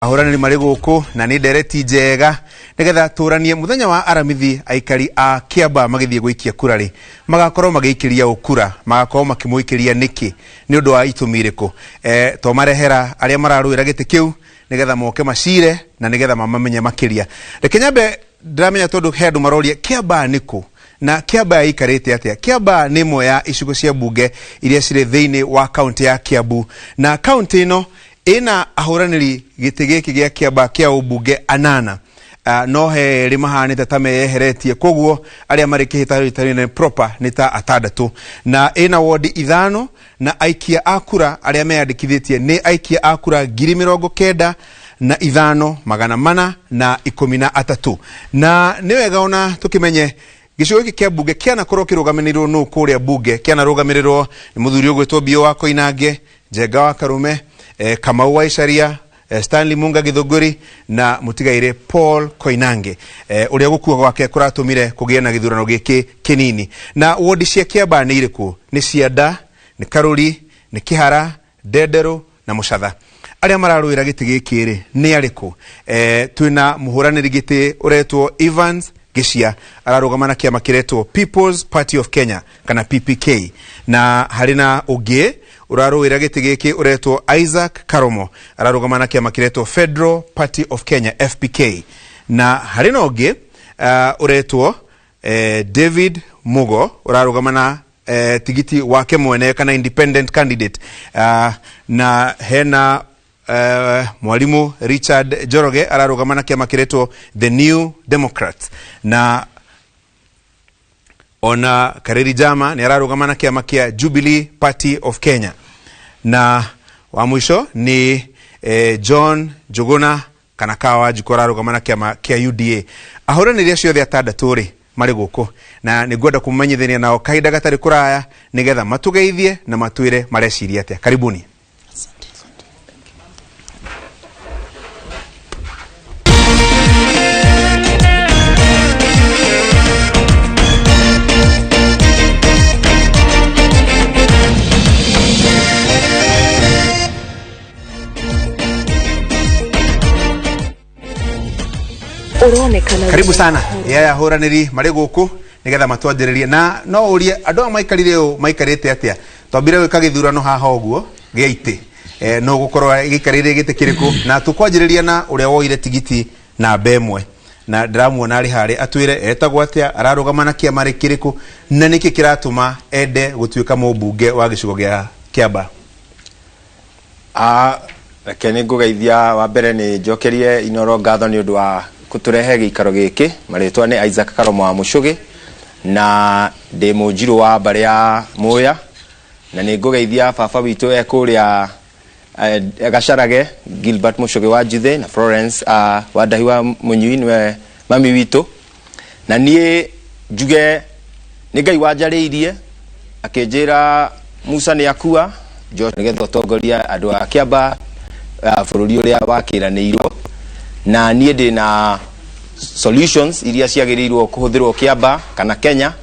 Ahũranĩri marĩ gũkũ na nĩ ndereti njega nĩgetha tũranie mũthenya wa Aramithi aikari a Kĩambaa magĩthiĩ gũikia kura rĩ, magakorwo magĩikĩria ũ kura, magakorwo makĩmũikĩria nĩkĩ, nĩ ũndũ wa itũmi irĩkũ. Twamarehera arĩa mararũĩra gĩtĩ kĩu nĩgetha moke macire na nĩgetha mamamenye makĩria. Reke nyambe ndĩramenya tondũ he andũ maroria Kĩambaa nĩ kũ na Kĩambaa ĩikarĩte atĩa. Kĩambaa nĩ ĩmwe ya icigo cia mbunge iria cirĩ thĩinĩ wa kaũntĩ ya Kiambu, na kaũntĩ ĩno ĩna ahũranĩri gĩtĩ gĩkĩ gĩa Kĩambaa kĩa ũmbunge anana. No he erĩ mahanĩte ta meyeheretie, koguo arĩa marĩ kĩhĩtahĩtano-inĩ proper nĩ ta atandatũ, na ĩna wondi 5 na aikia a kura arĩa meyandĩkithĩtie nĩ aikia a kura 95,413. Na nĩ wega ona tũkĩmenye gĩcigo gĩkĩ kĩa mbunge kĩanakorwo kĩrũgamĩrĩirwo nũ kũrĩa mbunge. Kĩanarũgamĩrĩrwo nĩ mũthuri ũgwĩtwo Biũ wa Koinange, Njenga wa Karume, Kamau wa Icaria, Stanley Munga Githũngũri na mũtigairĩ Paul Koinange, ũrĩa gũkua gwake kũratũmire kũgĩe na gĩthurano gĩkĩ kĩnini. Na wondi cia Kĩambaa nĩ irĩkũ? Nĩ Cianda, nĩ Karũri, nĩ Kĩhara, Ndenderũ na Mũcatha. Arĩa mararũĩra gĩtĩ gĩkĩ rĩ nĩ arĩkũ? Twĩna mũhũranĩri gĩtĩ ũretwo Evans Gĩcia, ararũgama na kĩama kĩretwo People's Party of Kenya kana PPK, na harĩ na ũngĩ ũrarũĩra gĩtĩ gĩkĩ ũretwo Isaac Karomo, ararũgama na kĩama kĩretwo Federal Party of Kenya FPK, na harĩ na ũngĩ ũretwo David Mugo, ũrarũgama na tigiti wake mwene kana independent candidate, na hena mwalimu Richard Njoroge ararũgama na kĩama kĩretwo The New Democrats, na ona Kareri Jama nĩ ararũgama na kĩama kĩa Jubilee Party of Kenya, na wa mũico nĩ John Njuguna kana Kawa Njukũ ararũgama na kĩama kĩa UDA. Ahũranĩri acio othe atandatũ rĩ marĩ gũkũ na nĩ ngwenda kũmamenyithania nao kahinda gatarĩ kũraya nĩgetha matũgeithie na matwĩre mareciria atĩa. Karibuni. Ũronekana. Karibu sana yaya ahũranĩri marĩ gũkũ nĩgetha matwanjĩrĩrie, na no ũrie andũ aya maikarire ũũ maikarĩte atĩa. Twambire gwĩka gĩthurano haha ũguo gĩa itĩ, no gũkorwo gĩikarĩire gĩtĩ kĩrĩkũ, na tũkwanjĩrĩria na ũrĩa woire tigiti namba 1, na ndĩramuona arĩ harĩa atwĩre etagwo atĩa, ararũgama na kĩama kĩrĩkũ, na nĩkĩ kĩratũma ende gũtuĩka mũmbunge wa gĩcigo gĩa Kĩambaa. Reke nĩ ngũgeithia. Wa mbere nĩ njokerie Inoro ngatho nĩ ũndũ wa kũtũrehe gĩikaro gĩkĩ. Marĩtwa nĩ Isaac Karomo wa Mũcũgĩ na ndĩ mũnjirũ wa mbarĩ ya Mũya, na nĩ ngũgeithia baba witũ e kũrĩa Gacarage, Gilbert Mũcũgĩ wa Njuthĩ na Florence wa Ndahi wa Mũnyui nĩwe mami witũ. Na niĩ njuge nĩ Ngai wanjarĩirie akĩnjĩra Musa nĩ akua nĩgetha ũtongorie andũ a Kĩambaa bũrũri ũrĩa wakĩranĩirwo, na niĩ ndĩ na solutions iria ciagĩrĩirwo kũhũthĩrwo Kĩambaa kana Kenya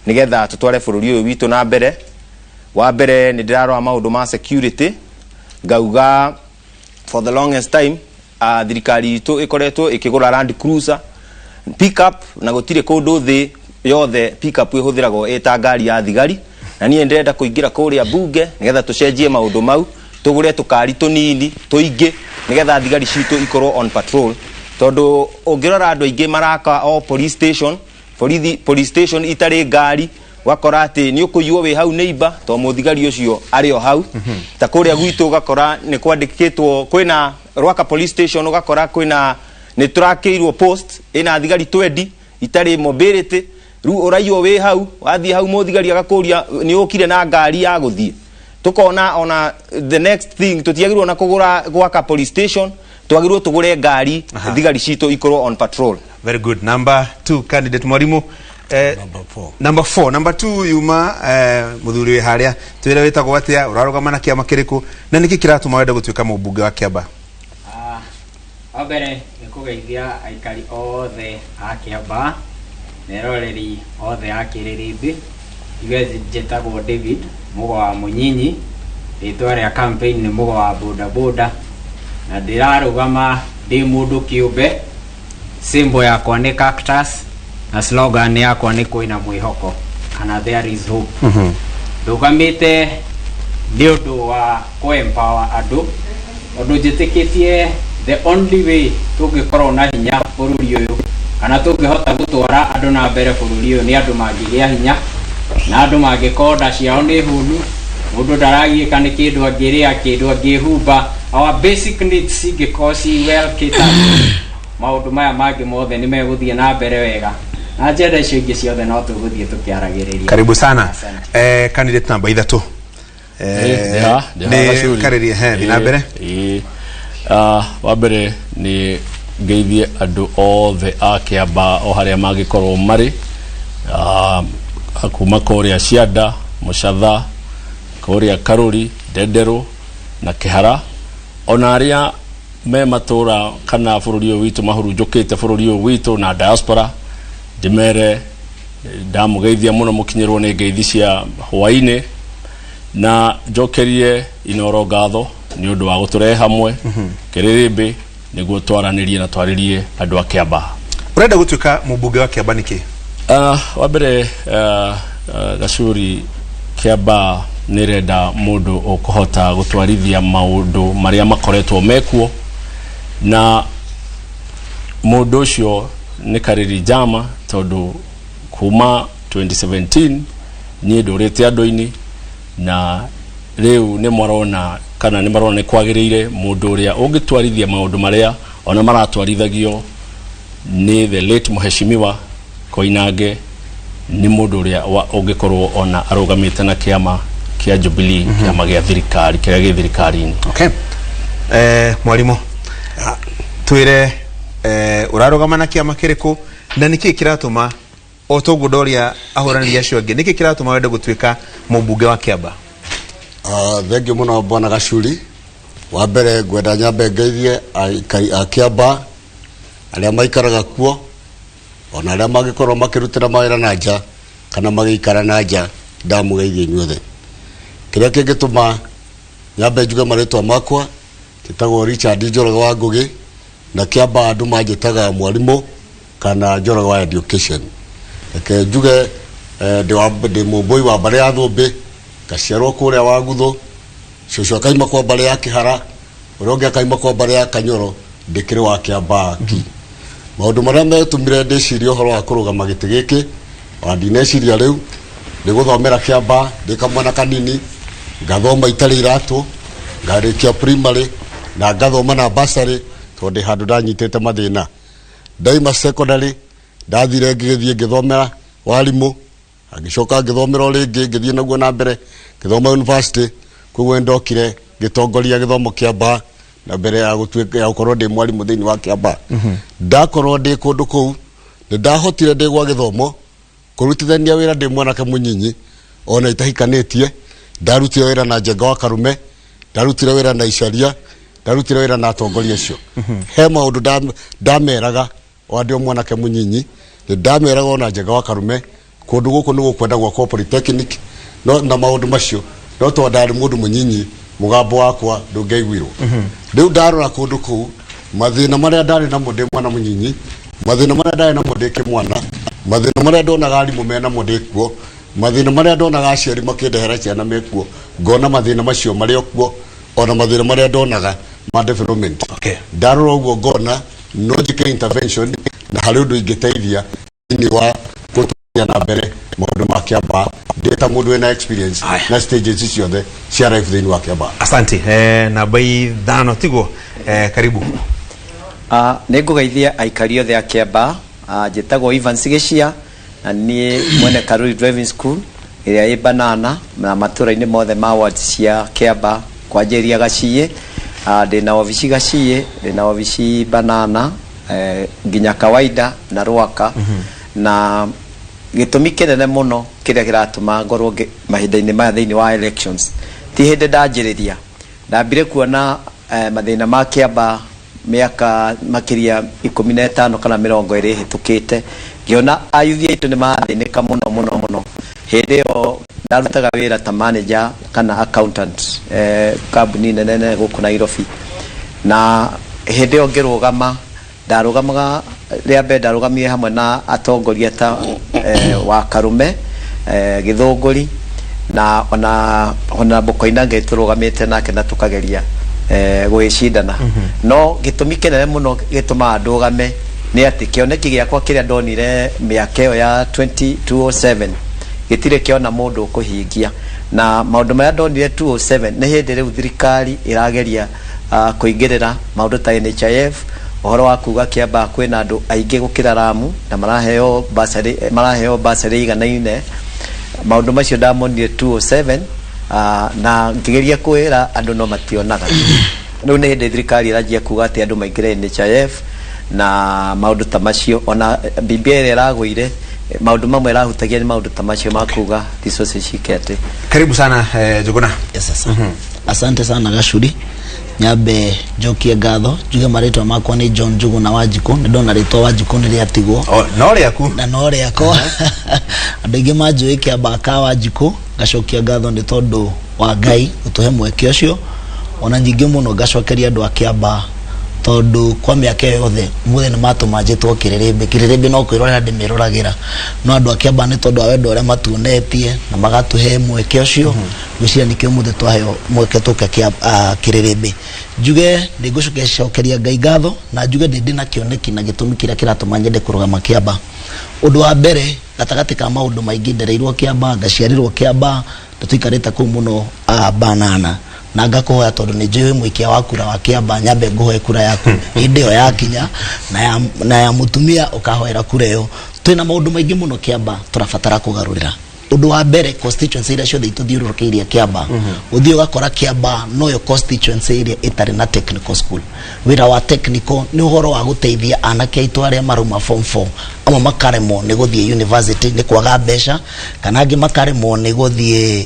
nĩgetha tũtware bũrũri ũyũ witũ na mbere. Wa mbere nĩ ndĩrarora maũndũ ma security, ngauga for the longest time thirikari itũ ĩkoretwo ĩkĩgũra Land Cruiser pickup, na gũtirĩ kũndũ thĩ yothe pickup ĩhũthĩragwo ĩta ngari ya thigari, na niĩ ndĩrenda kũingĩra kũrĩa mbunge nĩgetha tũcenjie maũndũ mau, tũgũre tũkari tũnini tũingĩ nĩgetha thigari citũ ikorwo on patrol, tondũ ũngĩrora andũ aingĩ maraka o police station, borithi police station itarĩ ngari, ũgakora atĩ nĩ ũkũiywo wĩ hau neighbor to mũthigari ũcio arĩ o hau. Ta kũrĩa gwitũ ũgakora nĩ kwandĩkĩtwo kwĩna Rwaka police station, ũgakora kwĩna nĩ tũrakĩirwo post ĩna thigari 20 itarĩ mobility. Rĩu ũraiywo wĩ hau, wathiĩ hau mũthigari agakũria nĩ ũkire na ngari ya gũthiĩ. Tũkona ona the next thing tũtiagĩrĩirwo na kũgũra gwaka police station, twagĩrĩirwo tũgũre ngari thigari citũ ikorwo on patrol. Very good. Number 2 candidate mwalimu, Number 4. Number 4, number 2 yuma mũthuri wĩ harĩa, twĩre wĩtagwo atĩa, ũrarũgama na kĩama kĩrĩkũ, na nĩkĩ kĩratũma wende gũtuĩka mũmbunge wa Kĩambaa? Wa mbere nĩ kũgeithia aikari othe a Kĩambaa na eroreri othe a Kĩrĩrĩmbĩ. Ithuĩ njĩtagwo David Mũgo wa Mũnyinyi, rĩtwa rĩa campaign nĩ Mũgo wa boda boda, Na ndĩrarũgama ndĩ mũndũ kĩũmbe. Symbol yakwa nĩ cactus na slogan yakwa nĩ kwĩna mwĩhoko kana there is hope. Ndũgamĩte nĩ ũndũ wa kũ-empower andũ, tondũ njĩtĩkĩtie the only way tũngĩkorwo na hinya bũrũri ũyũ kana tũngĩhota gũtwara andũ na mbere bũrũri ũyũ nĩ andũ mangĩgĩa hinya na andũ mangĩkorwo nda ciao nĩ hũnu, mũndũ ndaragiĩka nĩ kĩndũ angĩrĩa, kĩndũ angĩhumba. Our basic needs cingĩkorwo ci well catered, maũndũ maya mangĩ mothe nĩ megũthiĩ na mbere wega, na agenda icio ingĩ ciothe no tũgũthiĩ tũkĩaragĩrĩria. Karibu sana. Asante. Candidate namba 3. Ndĩha Nĩ Gacuri. Karĩrie, he thiĩ na mbere. Ĩĩ. Wa mbere nĩ ngeithie andũ othe a Kĩamba o harĩa mangĩkorwo marĩ, kuma kũrĩa Cianda, Mũcatha, kũrĩa Karũri, Ndenderũ na Kĩhara, ona arĩa me matũra kana bũrũri ũyũ witũ mahurunjũkĩte bũrũri ũyũ witũ na diaspora, ndĩmere ndamũgeithia mũno, mũkinyĩrwo nĩ ngeithi cia hwainĩ, na njokerie Inoro ngatho nĩ ũndũ wa gũtũrehe hamwe Kĩrĩrĩmbĩ nĩguo twaranĩrie na twarĩrie andũ a Kĩamba. Ũrenda gũtuĩka mũmbunge wa Kĩamba nĩkĩ? Wa mbere, Gacuri, Kĩamba nĩ ĩrenda mũndũ ũkũhota gũtwarithia maũndũ marĩa makoretwo mekuo, na mũndũ ũcio nĩ Karĩri Njama, tondũ kuma 2017 niĩ ndũrĩte andũ-inĩ, na rĩu nĩ marona kana nĩ marona nĩ kwagĩrĩire mũndũ ũrĩa ũngĩtwarithia maũndũ marĩa ona maratwarithagio nĩ the late Mheshimiwa Koinange, nĩ mũndũ ũrĩa ũngĩkorwo ona arũgamĩte na kĩama kĩa Jubilee, kĩama gĩa thirikari kĩrĩa gĩ thirikari-inĩ. Okay. Mwarimũ, twĩre ũrarũgama na kĩama kĩrĩkũ na nĩkĩ kĩratũma, o toguo ndoria ahũranĩri acio angĩ, nĩkĩ kĩratũma wende gũtuĩka mũmbunge wa Kĩamba? Thengiũ mũno, bwana Gacuri. Wa mbere ngwenda nyambe ngeithie aikari a Kĩamba arĩa maikaraga kuo, ona arĩa mangĩkorwo makĩrutĩra mawĩra na nja kana magĩikara na nja, ndamũgeithia inyuothe. Kĩrĩa kĩngĩtũma nyambe njuge marĩtwa makwa, njĩtagwo Richard Njoroge wa Ngũgĩ, na Kĩamba andũ manjĩtaga mwarimũ kana Njoroge wa education. Reke njuge ndĩ mũmbũi wa mbarĩ ya Thũmbĩ, ngaciarwo kũrĩa wa Guthũ, cũcũ akaima kwa mbarĩ ya Kĩhara, ũrĩa ũngĩ akaima kwa mbarĩ ya Kanyoro, ndĩkĩrĩ wa Kĩamba ki. Maũndũ marĩa metũmire ndĩcirie ũhoro wa kũrũgama gĩtĩ gĩkĩ, ona ndineciria rĩu, nĩ gũthomera Kĩamba ndĩ kamwana kanini, ngathoma itarĩ iratũ, ngarĩkia primary na ngathoma na bursary, tondũ ndĩ handũ ndanyitĩte mathĩna. Ndaima secondary ndathire ngĩgĩthiĩ ngĩthomera warimũ, ngĩcoka ngĩthomera o rĩngĩ, ngĩthiĩ naguo na mbere ngĩthoma university. Koguo nĩ ndokire ngĩtongoria gĩthomo Kĩamba na mbere ya gũtuĩka ya gũkorwo ndĩ mwarimũ thĩinĩ wa Kĩamba. Ndakorwo ndĩ kũndũ kũu nĩ ndahotire ndĩ gwa gĩthomo kũrutithania wĩra ndĩ mwanake mũnyinyi ona itahikanĩtie. Ndarutire wĩra na Njenga wa Karume, ndarutire wĩra na Icaria, ndarutire wĩra na atongoria acio. He maũndũ ndameraga o ndĩ o mwanake mũnyinyi, nĩ ndameraga ona Njenga wa Karume kũndũ gũkũ nĩ gũkwenda gwakwo polytechnic, no na maũndũ macio, no tondũ ndarĩ mũndũ mũnyinyi mũgambo wakwa ndũngĩaiguirwo. Rĩu ndarora kũndũ kũu, mathĩna marĩa ndarĩ namo ndĩ mwana mũnyinyi, mathĩna marĩa ndarĩ namo ndĩ kĩmwana, mathĩna marĩa ndonaga arimũ menamo ndĩ kuo, mathĩna marĩa ndonaga aciari makĩndehera ciana mekuo, ngona mathĩna macio marĩ o kuo, ona mathĩna marĩa ndonaga ma development. Ndarora ũguo ngona no njĩke intervention na harĩ ũndũ ingĩteithia thĩinĩ wa gũtwarithia na mbere maũndũ ma Kĩamba ndĩ ta mũndũ wĩna experience Aya. na stages ciothe cia life thĩinĩ wa Kĩamba. Asante. Namba 5 tiguo? Karibu. Nĩ ngũgeithia aikari othe a Kĩamba. Njĩtagwo Evans Gĩcia na niĩ mwene Karuri Driving School ĩrĩa ĩ Banana na matũra-inĩ mothe ma wards cia Kĩamba kwanjĩrĩria Gaciĩ. Ndĩna obici Gaciĩ, ndĩna obici Banana, nginya Kawaida na Rwaka. Na gĩtũmi kĩnene mũno kĩrĩa kĩratũma ngorwo mahinda-inĩ maya thĩinĩ wa elections, ti hĩndĩ ndanjĩrĩria, ndambire kuona mathĩna ma Kĩamba mĩaka makĩria 15 kana 20 ĩhĩtũkĩte, ngĩona ayuthi aitũ nĩ marathĩnĩka mũno mũno mũno. Hĩndĩ ĩyo ndarutaga wĩra ta manager kana accountant, kambuni nene nene gũkũ Nairobi. Na hĩndĩ ĩyo ngĩrũgama, ndarũgamaga rĩa mbere, ndarũgamire hamwe na atongoria ta wa Karume, Gĩthũngũri na ona Honorable Koinange, tũrũgamĩte nake na tũkageria gũgĩcindana. No gĩtũmi kĩnene mũno gĩtũmaga ndũgame nĩ atĩ kĩoneki gĩakwa kĩrĩa ndonire mĩaka ĩyo ya 2007 gĩtirĩ kĩona mũndũ ũkũhingia. Na maũndũ marĩa ndonire 207 nĩ hĩndĩ rĩu thirikari ĩrageria kũingĩrĩra maũndũ ta NHIF, ũhoro wa kuga Kĩambaa kwĩna andũ aingĩ gũkĩra Ramu na maraheo bursary iganaine. Maũndũ macio ndamonire 207 na ngĩgeria kwĩra andũ no mationaga. Rĩu nĩ hĩndĩ thirikari ĩranjia kuga atĩ andũ maingĩre NHIF na maũndũ ta macio. Ona BBI ĩrĩa ĩragũire, maũndũ mamwe ĩrahutagia nĩ maũndũ ta macio ma kuga resources cike atĩ. Karibu sana, Njuguna. Yes, sir. Asante sana, Gacuri. Nyambe njokie ngatho, njuge marĩtwa makwa nĩ John Njuguna Wanjikũ. Nĩ ndona rĩtwa Wanjikũ nĩ rĩatigwo. Oh, no rĩaku. Na no rĩakwa. Andũ aingĩ manjũĩ Kĩambaa ka Wanjikũ. Ngacokia ngatho nĩ tondũ wa Ngai gũtũhe mweke ũcio. Ona nyingĩ mũno ngacokeria andũ a Kĩambaa, tondũ kwa mĩaka ĩyo yothe ũmũthĩ nĩ matũma njĩtwo Kĩrĩrĩmbĩ. Kĩrĩrĩmbĩ no kwĩrorera ndĩmĩroragĩra, no andũ a Kĩambaa nĩ tondũ wa wendo ũrĩa matuonetie na magatũhe mweke ũcio, ngwĩciria nĩkĩo ũmũthĩ twaheo mweke tũke Kĩrĩrĩmbĩ. Njuge nĩ ngũcokeria Ngai ngatho na njuge ndĩ ndĩna kĩoneki na gĩtũmi kĩrĩa kĩratũma nyende kũrũgama Kĩambaa. Ũndũ wa mbere, gatagatĩ ka maũndũ maingĩ, ndereirwo Kĩambaa, ngaciarĩrwo Kĩambaa na tũikarĩte kũu mũno banana, na ngakũhoya tondũ nĩ njũĩ wĩ mũikia wa kura wa Kĩambaa, nyambe ngũhoe kura yaku hĩndĩ ĩyo yakinya, na ya mũtumia ũkahoera kura ĩyo. Twĩna maũndũ maingĩ mũno Kĩambaa tũrabatara kũgarũrĩra. Ũndũ wa mbere, constituency iria ciothe itũthiũrũrũkĩirie Kĩambaa, ũthiĩ ũgakora Kĩambaa noyo constituency ĩrĩa ĩtarĩ na technical school. Wĩra wa technical nĩ ũhoro wa gũteithia anake aitũ arĩa marauma form 4, amwe makaremwo nĩ gũthiĩ university nĩ kwaga mbeca, kana angĩ makaremwo nĩ gũthiĩ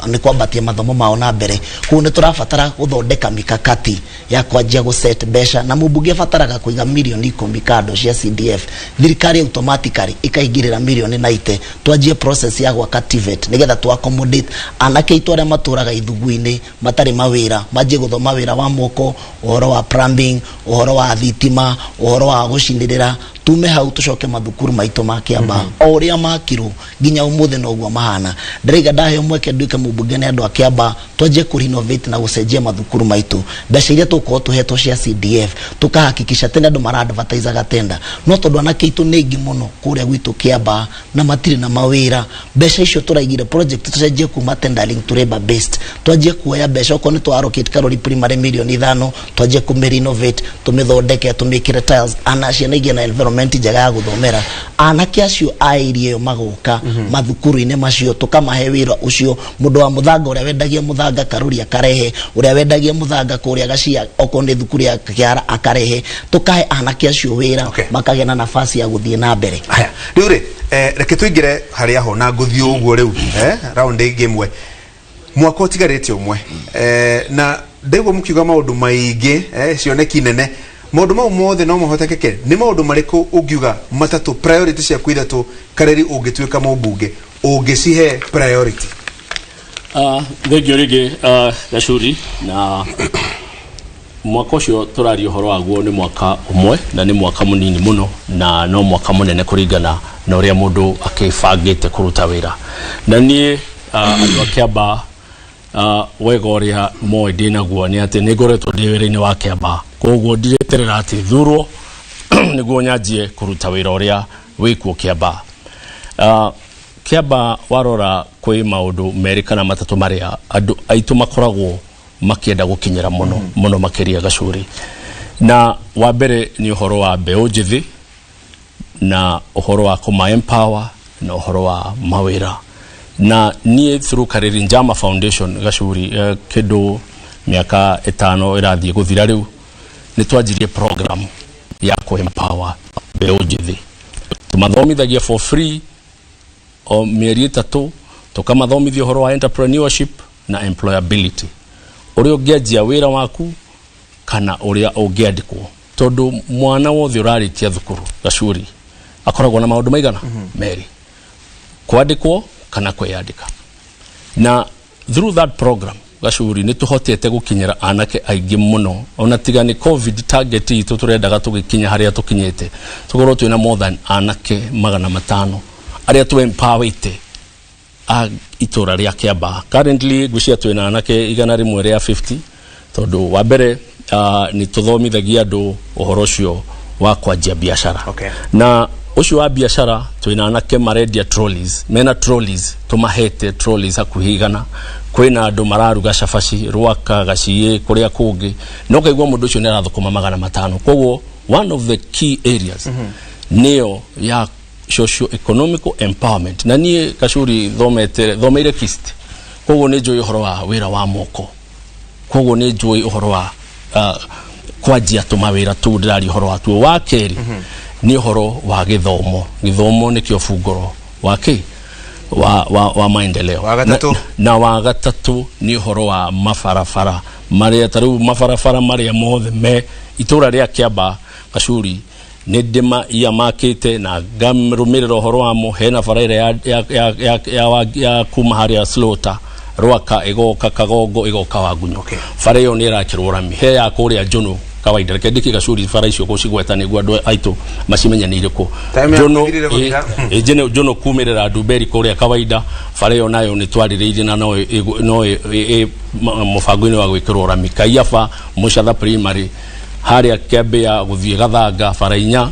nĩ kwambatia mathomo mao na mbere. Koguo nĩ tũrabatara gũthondeka mikakati ya kwanjia gũ set mbeca, na mũmbunge abataraga kũiga mirioni 10 kando cia CDF, thirikari automatically ĩkaingĩrĩra mirioni 90, twanjie process ya gwaka TVET nĩgetha tu accommodate anake aitũ arĩa matũraga ithugu-inĩ matarĩ mawĩra, manjie gũthoma wĩra wa moko, ũhoro wa plumbing, ũhoro wa thitima, ũhoro wa gũcinĩrĩra. Tume hau tũcoke mathukuru maitũ ma Kĩambaa o ũrĩa makirwo nginya ũmũthĩ noguo mahana. Ndĩraiga ndaheo mweke nduĩke mũmbunge nĩ andũ a Kĩambaa, twanjie kũ renovate na gũcenjia mathukuru maitũ. Mbeca iria tũgũkorwo tũhetwo cia CDF, tũkahakikisha tene andũ mara-advertisaga tenda, no tondũ anake aitũ nĩ aingĩ mũno kũrĩa gwitũ Kĩambaa na matirĩ na mawĩra, mbeca icio tũraigire project tũcenjie kuma tendering to labor based. Twanjie kuoya mbeca, okorwo nĩ twa allocate Karori Primary mirioni 5, twanjie kũmĩ renovate, tũmĩthondeke, tũmĩkĩre tiles, ana ciana igĩe na environment njega ya gũthomera. Anake acio a area ĩyo magoka mathukuru-inĩ macio, tũkamahe wĩra ũcio. Mũndũ wa mũthanga, ũrĩa wendagia mũthanga Karuri akarehe, ũrĩa wendagia mũthanga kũrĩa Gacia, okorwo nĩ thukuru ya Kĩara akarehe, tũkahe anake acio wĩra, makagĩa na nafasi ya gũthiĩ na mbere. Haya, rĩu rĩ, reke tũingĩre harĩa ho na ngũthiĩ ũguo rĩu, round ĩngĩ ĩmwe, mwaka ũtigarĩte ũmwe, na ndaigua mũkiuga maũndũ maingĩ, cioneki nene. Maũndũ mau mothe no mahotekeke? Nĩ maũndũ marĩkũ ũngiuga matatũ, priority ciaku ithatũ, Kareri, ũngĩtuĩka mũmbunge ũngĩcihe priority? Thengio rĩngĩ, Gacuri. Na mwaka ũcio tũraria ũhoro waguo nĩ mwaka ũmwe, na nĩ mwaka mũnini mũno na no mwaka mũnene kũringana na ũrĩa mũndũ akĩbangĩte kũruta wĩra. Na niĩ, andũ a Kĩambaa, wega ũrĩa moĩ ndĩ naguo nĩ atĩ nĩ ngoretwo ndĩ wĩra-inĩ wa Kĩambaa, koguo ndireterera atĩ thurwo nĩguo nyanjie kũruta wĩra ũrĩa wĩkuo Kĩambaa. Kĩamba warora kwĩ maũndũ merĩ kana matatũ marĩa andũ aitũ makoragwo makĩenda gũkinyĩra mũno mũno makĩria, Gacuri. Na wa mbere nĩ ũhoro wa mbeũ njĩthĩ na ũhoro wa kũma empower na ũhoro wa mawĩra. Na niĩ through Kareri Njama Foundation, Gacuri, kĩndũ mĩaka 5 ĩrathiĩ gũthira rĩu, nĩ twanjirie program ya kũ empower mbeũ njĩthĩ. Tũmathomithagia for free o mĩeri 3, tũkamathomithia ũhoro wa entrepreneurship na employability, ũrĩa ũngĩanjia wĩra waku kana ũrĩa ũngĩandĩkwo, tondũ mwana wothe ũrarĩkia thukuru, Gacuri, akoragwo na maũndũ maigana merĩ, kwandĩkwo kana kwĩyandĩka. Na through that program Gacuri nĩ tũhotete gũkinyĩra anake aingĩ mũno. Ona tiga nĩ COVID, target itũ tũrendaga tũgĩkinya harĩa tũkinyĩte tũkorwo twĩna more than anake 500 arĩa tũ empowerĩte a itũra rĩa Kiambaa. Currently ngwĩciria twĩna anake 150, tondũ wa mbere nĩ tũthomithagia andũ ũhoro ũcio wa kwanjia biacara. Na ũcio wa biacara, twĩna anake marendia trolleys, mena trolleys, tũmahete trolleys hakuhĩ 100. Kwĩna andũ mararuga cabaci Rwaka, Gaciĩ, kũrĩa kũngĩ, na ũkaigua mũndũ ũcio nĩ arathũkũma 500. Koguo one of the key areas nĩyo ya socio economical empowerment. Na niĩ Kacuri thomete, thomeire KIST, koguo nĩ njũĩ ũhoro wa wĩra wa moko, koguo nĩ njũĩ ũhoro wa kwanjia tũmawĩra tũu ndĩraria ũhoro watuo. Wa kerĩ nĩ ũhoro wa gĩthomo. Gĩthomo nĩkĩo bungũro wa kĩ wa maendeleo. Wa gatatũ? Na wa gatatũ nĩ ũhoro wa mabarabara marĩa, ta rĩu mabarabara marĩa mothe me itũra rĩa Kiambaa, Gacuri, nĩ ndĩma iamakĩte na ngarũmĩrĩra ũhoro wamo. Hena bara ĩrĩa ya kuma harĩa Slaughter, Rwaka, ĩgoka Kagongo, ĩgoka Wagunyo. Bara ĩyo nĩ ĩrakĩrwo rami. He ya kũrĩa Njũnũ kawaida. Reke ndĩkie, Gacuri, bara icio gũcigweta nĩguo andũ aitũ macimenye nĩ irĩkũ. Time yaku Njũnũ ĩthirire gũthira. Njũnũ kumĩrĩra Ndumberi kũrĩa kawaida, bara ĩyo nayo nĩ twarĩrĩirie na no ĩ mũbango-inĩ wa gwĩkĩrwo rami. Kaiaba Mũcatha Primary, harĩa Kĩambĩa gũthiĩ Gathanga, bara inya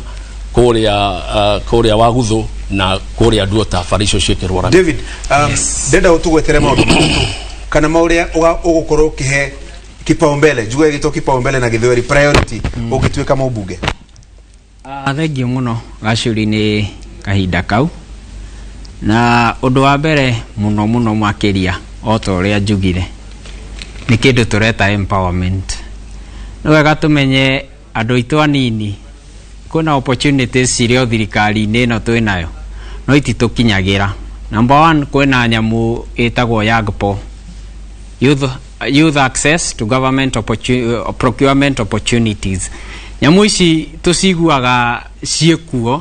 kũrĩa Waguthũ na kũrĩa Nduota, bara icio ciĩkĩrwo rami. David, ndenda ũtũgwetere maũndũ matatũ kana maũrĩa ũgũkorwo ũkĩhe kipaumbele, njuge gĩtwo kipaumbele na gĩthweri, priority, ũngĩtuĩka mũmbunge. Thengiũ mũno Gacuri nĩ kahinda kau. Na ũndũ wa mbere mũno mũno makĩria, o ta ũrĩa njugire, nĩ kĩndũ tũreta empowerment. Nĩ wega tũmenye andũ aitũ anini kwĩna opportunities cirĩ o thirikari-inĩ ĩno twĩnayo, no ititũkinyagĩra. Number one, kwĩna nyamũ ĩtagwo YAGPO, youth access to government procurement opportunities. Nyamũ ici tũciguaga ciĩkuo,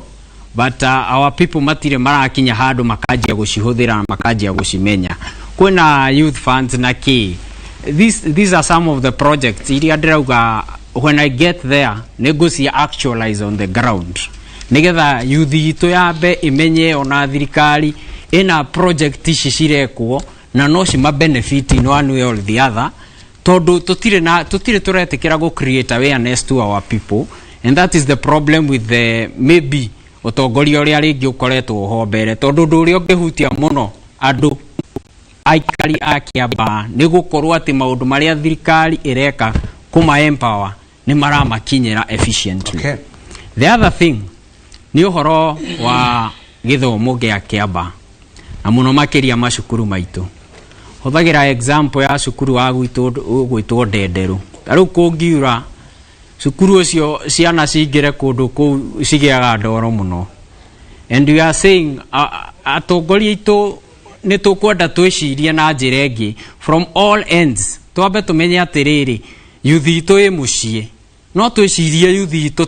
but our people matirĩ marakinya handũ makanjia gũcihũthĩra na makanjia gũcimenya. Kwĩna youth funds na kĩ. These are some of the projects iria ndĩrauga when I get there nĩ ngũcia actualize on the ground, nigetha youth itũ yambe ĩmenye ona thirikari ĩna project ici cirekwo na no cima benefit in one way or the other, tondu tutire na tutire turetikira go create awareness to our people, and that is the problem with the maybe utongoria uria ringi ukoretwo ho mbere, tondu undu uria ungihutia muno andu aikari a Kiambaa nĩ gũkorwo atĩ maũndũ marĩa thirikari ĩreka kũma empower nĩ maramakinyĩra efficiently. The other thing nĩ ũhoro wa gĩthomo gĩa Kiambaa, na mũno makĩria macukuru maitũ. Hũthagĩra example ya cukuru wa gwitũ ũgwĩtwo Ndenderũ. Ta rĩu kũngiura, cukuru ũcio ciana cingĩre kũndũ kũu cigĩaga ndoro mũno, and we are saying atongoria aitũ nĩ tũkwenda twĩcirie na njĩra ĩngĩ from all ends. Twambe tũmenye atĩrĩrĩ, yuthi itũ ĩ mũciĩ, no twĩcirie yuthi itũ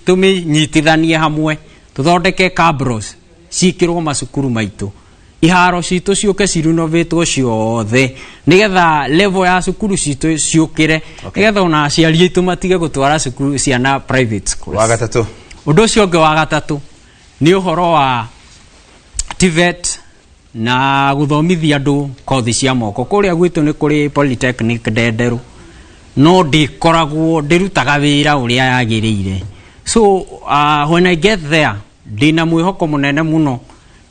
tũmĩnyitithanie hamwe, tũthondeke cabros ciĩkĩrwo macukuru maitũ, iharo citũ ciũke cirenovatwo ciothe, nĩgetha level ya cukuru citũ ciũkĩre, nĩgetha ona aciari aitũ matige gũtwara cukuru ciana private schools. Wa gatatũ? Ũndũ ũcio ũngĩ wa gatatũ nĩ ũhoro wa TVET na gũthomithia andũ kothi cia moko. Kũrĩa gwitũ nĩ kũrĩ polytechnic Ndenderũ, no ndĩkoragwo ndĩrutaga wĩra ũrĩa yagĩrĩire. So when I get there, ndĩna mwĩhoko mũnene mũno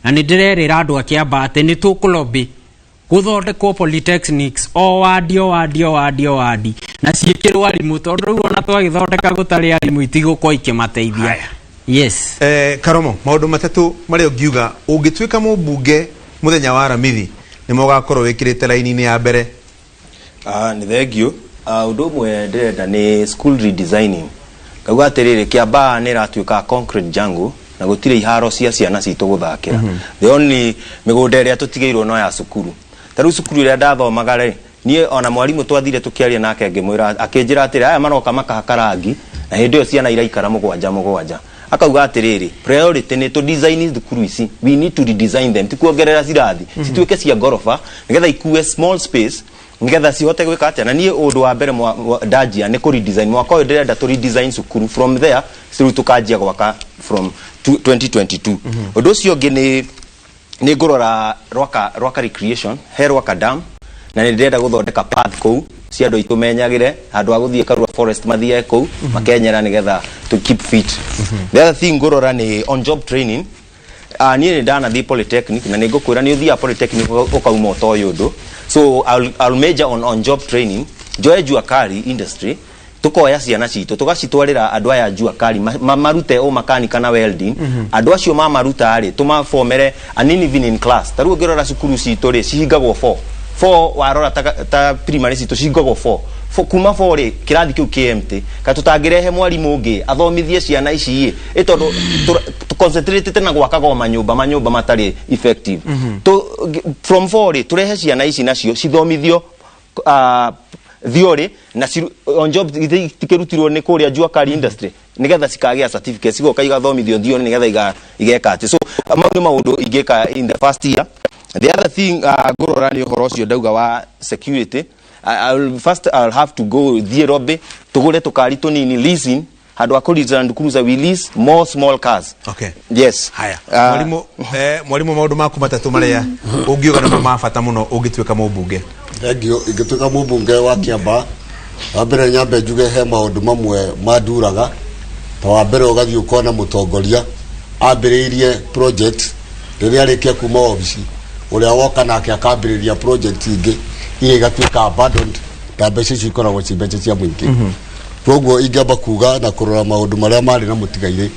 na nĩ ndĩrerĩra andũ a Kiambaa atĩ nĩ tũkũlobby gũthondekwo polytechnics o wandi, o wandi, o wandi, o wandi, na ciĩkĩrwo arimũ, tondũ rĩu ona twagĩthondeka gũtarĩ arimũ itigũkorwo ikĩmateithia. Haya. Yes. Karomo, maũndũ matatũ marĩa ũngiuga ũngĩtuĩka mũmbunge mũthenya wa Aramithi nĩmo ũgakorwo wĩkĩrĩte raini-inĩ ya mbere. Nĩ thengiũ. Ũndũ ũmwe ndĩrenda nĩ school redesigning. Ngauga atĩrĩrĩ, Kiambaa nĩ ĩratuĩka concrete jungle na gũtirĩ iharo cia ciana citũ gũthakĩra. The only mĩgũnda ĩrĩa tũtigĩirwo no ya cukuru. Ta rĩu cukuru ĩrĩa ndathomaga rĩ, niĩ ona mwarimũ twathire tũkĩaria nake ngĩmwĩra, akĩnjĩra atĩrĩ, aya maroka makahaka rangi na hĩndĩ ĩyo ciana iraikara mũgwanja mũgwanja. Akauga atĩrĩrĩ, priority nĩ tũ design thukuru ici, we need to redesign them, ti kuongerera cirathi, cituĩke cia ngoroba nĩgetha ikue small space. Nigetha cihote gwĩka atĩa? Na niĩ ũndũ wa mbere ndanjia nĩ kũ redesign mwaka ũyũ, ndĩrenda tũ redesign cukuru. From there rĩu tũkanjia gwaka from 2022. Ũndũ ũcio ũngĩ nĩ ngũrora Rwaka recreation, he Rwaka Dam, na nĩ ndĩrenda gũthondeka path kũu cia andũ aitũ menyagĩre handũ ha gũthiĩ Karura Forest, mathiage kũu makenyera nĩgetha to keep fit. The other thing ngũrora nĩ on job training. Niĩ nĩ ndanathiĩ polytechnic, na nĩ ngũkwĩra nĩ ũthiaga polytechnic ũkauma ũtoĩ ũndũ. So I'll major on job training, njoe jua kali industry, tukoya ciana citũ tũgacitwarĩra andũ aya jua kali marute o makanika na welding. Andũ acio mamaruta rĩ, tũmabomere an even in class. Ta rĩu ũngĩrora cukuru citũ rĩ, cihingagwo 4 4, warora ta primary citũ cihingagwo 4. Kuma 4 rĩ, kĩrathi kĩu kĩ empty. Ka tũtangĩrehe mwarimũ ũngĩ athomithie ciana ici ĩ, ĩ tondũ concentrate na gwakaga o manyũmba matarĩ effective. From 4 rĩ, tũrehe ciana ici nacio cithomithio theory na on job tikĩrutirwo nĩ kũrĩa jua kali industry, nigetha cikagĩa certificate, cigoka igathomithio theory nigetha igeka atĩ. So mau nĩ maũndũ ingĩka in the first year. The other thing ngũrora nĩ ũhoro ũcio ndauga wa security. First I'll have to go thiĩ lobby tũgũre tũkari tũnini, leasing, handũ ha kũ Land Cruiser, we lease more small cars. Yes. Haya. Mwarimu, maũndũ maku matatũ marĩa ũngiuga nĩmo ma bata mũno ũngĩtuĩka mũmbunge. Thengiũ. Ingĩtuĩka mũmbunge wa Kĩamba, wa mbere nyambe njuge he maũndũ mamwe manduraga. Ta wa mbere, ũgathiĩ ũkona mũtongoria ambĩrĩirie project, rĩrĩa arĩkia kuma obici, ũrĩa woka nake akambĩrĩria project ingĩ iria igatuĩka abandoned, na mbeca icio ikoragwo ci mbeca cia mũingĩ. Koguo ingĩamba kuga na kũrora maũndũ marĩa marĩ na mũtigairĩ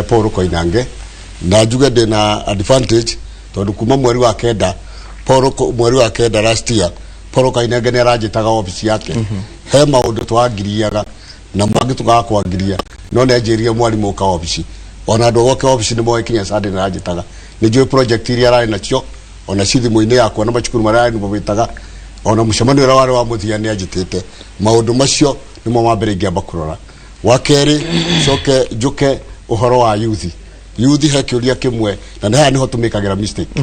Paul Koinange, na njuge ndĩna advantage tondũ kuma mweri wa kenda, Paul mweri wa kenda last year, Paul Koinange nĩ aranjĩtaga obici yake. He maũndũ twangiriaga na mangĩ tũkaga kwangiria, no nĩ anjĩrire, "Mwarimũ, ũka obici." Ona andũ goke obici nĩ moĩ kinya Sunday nĩ aranjĩtaga. Nĩ njũĩ project iria ararĩ nacio, ona ci thimũ-inĩ yakwa, na macukuru marĩa arĩwĩtaga, ona mũcemanio ũrĩa warĩ wa mũthia nĩ anjĩtĩte. Maũndũ macio nĩmo ma mbere ingĩamba kũrora. Wa kerĩ, coke njũke ũhoro wa youth. Youth, he kĩũria kĩmwe, na nĩ haha nĩho tũmĩkagĩra mistake.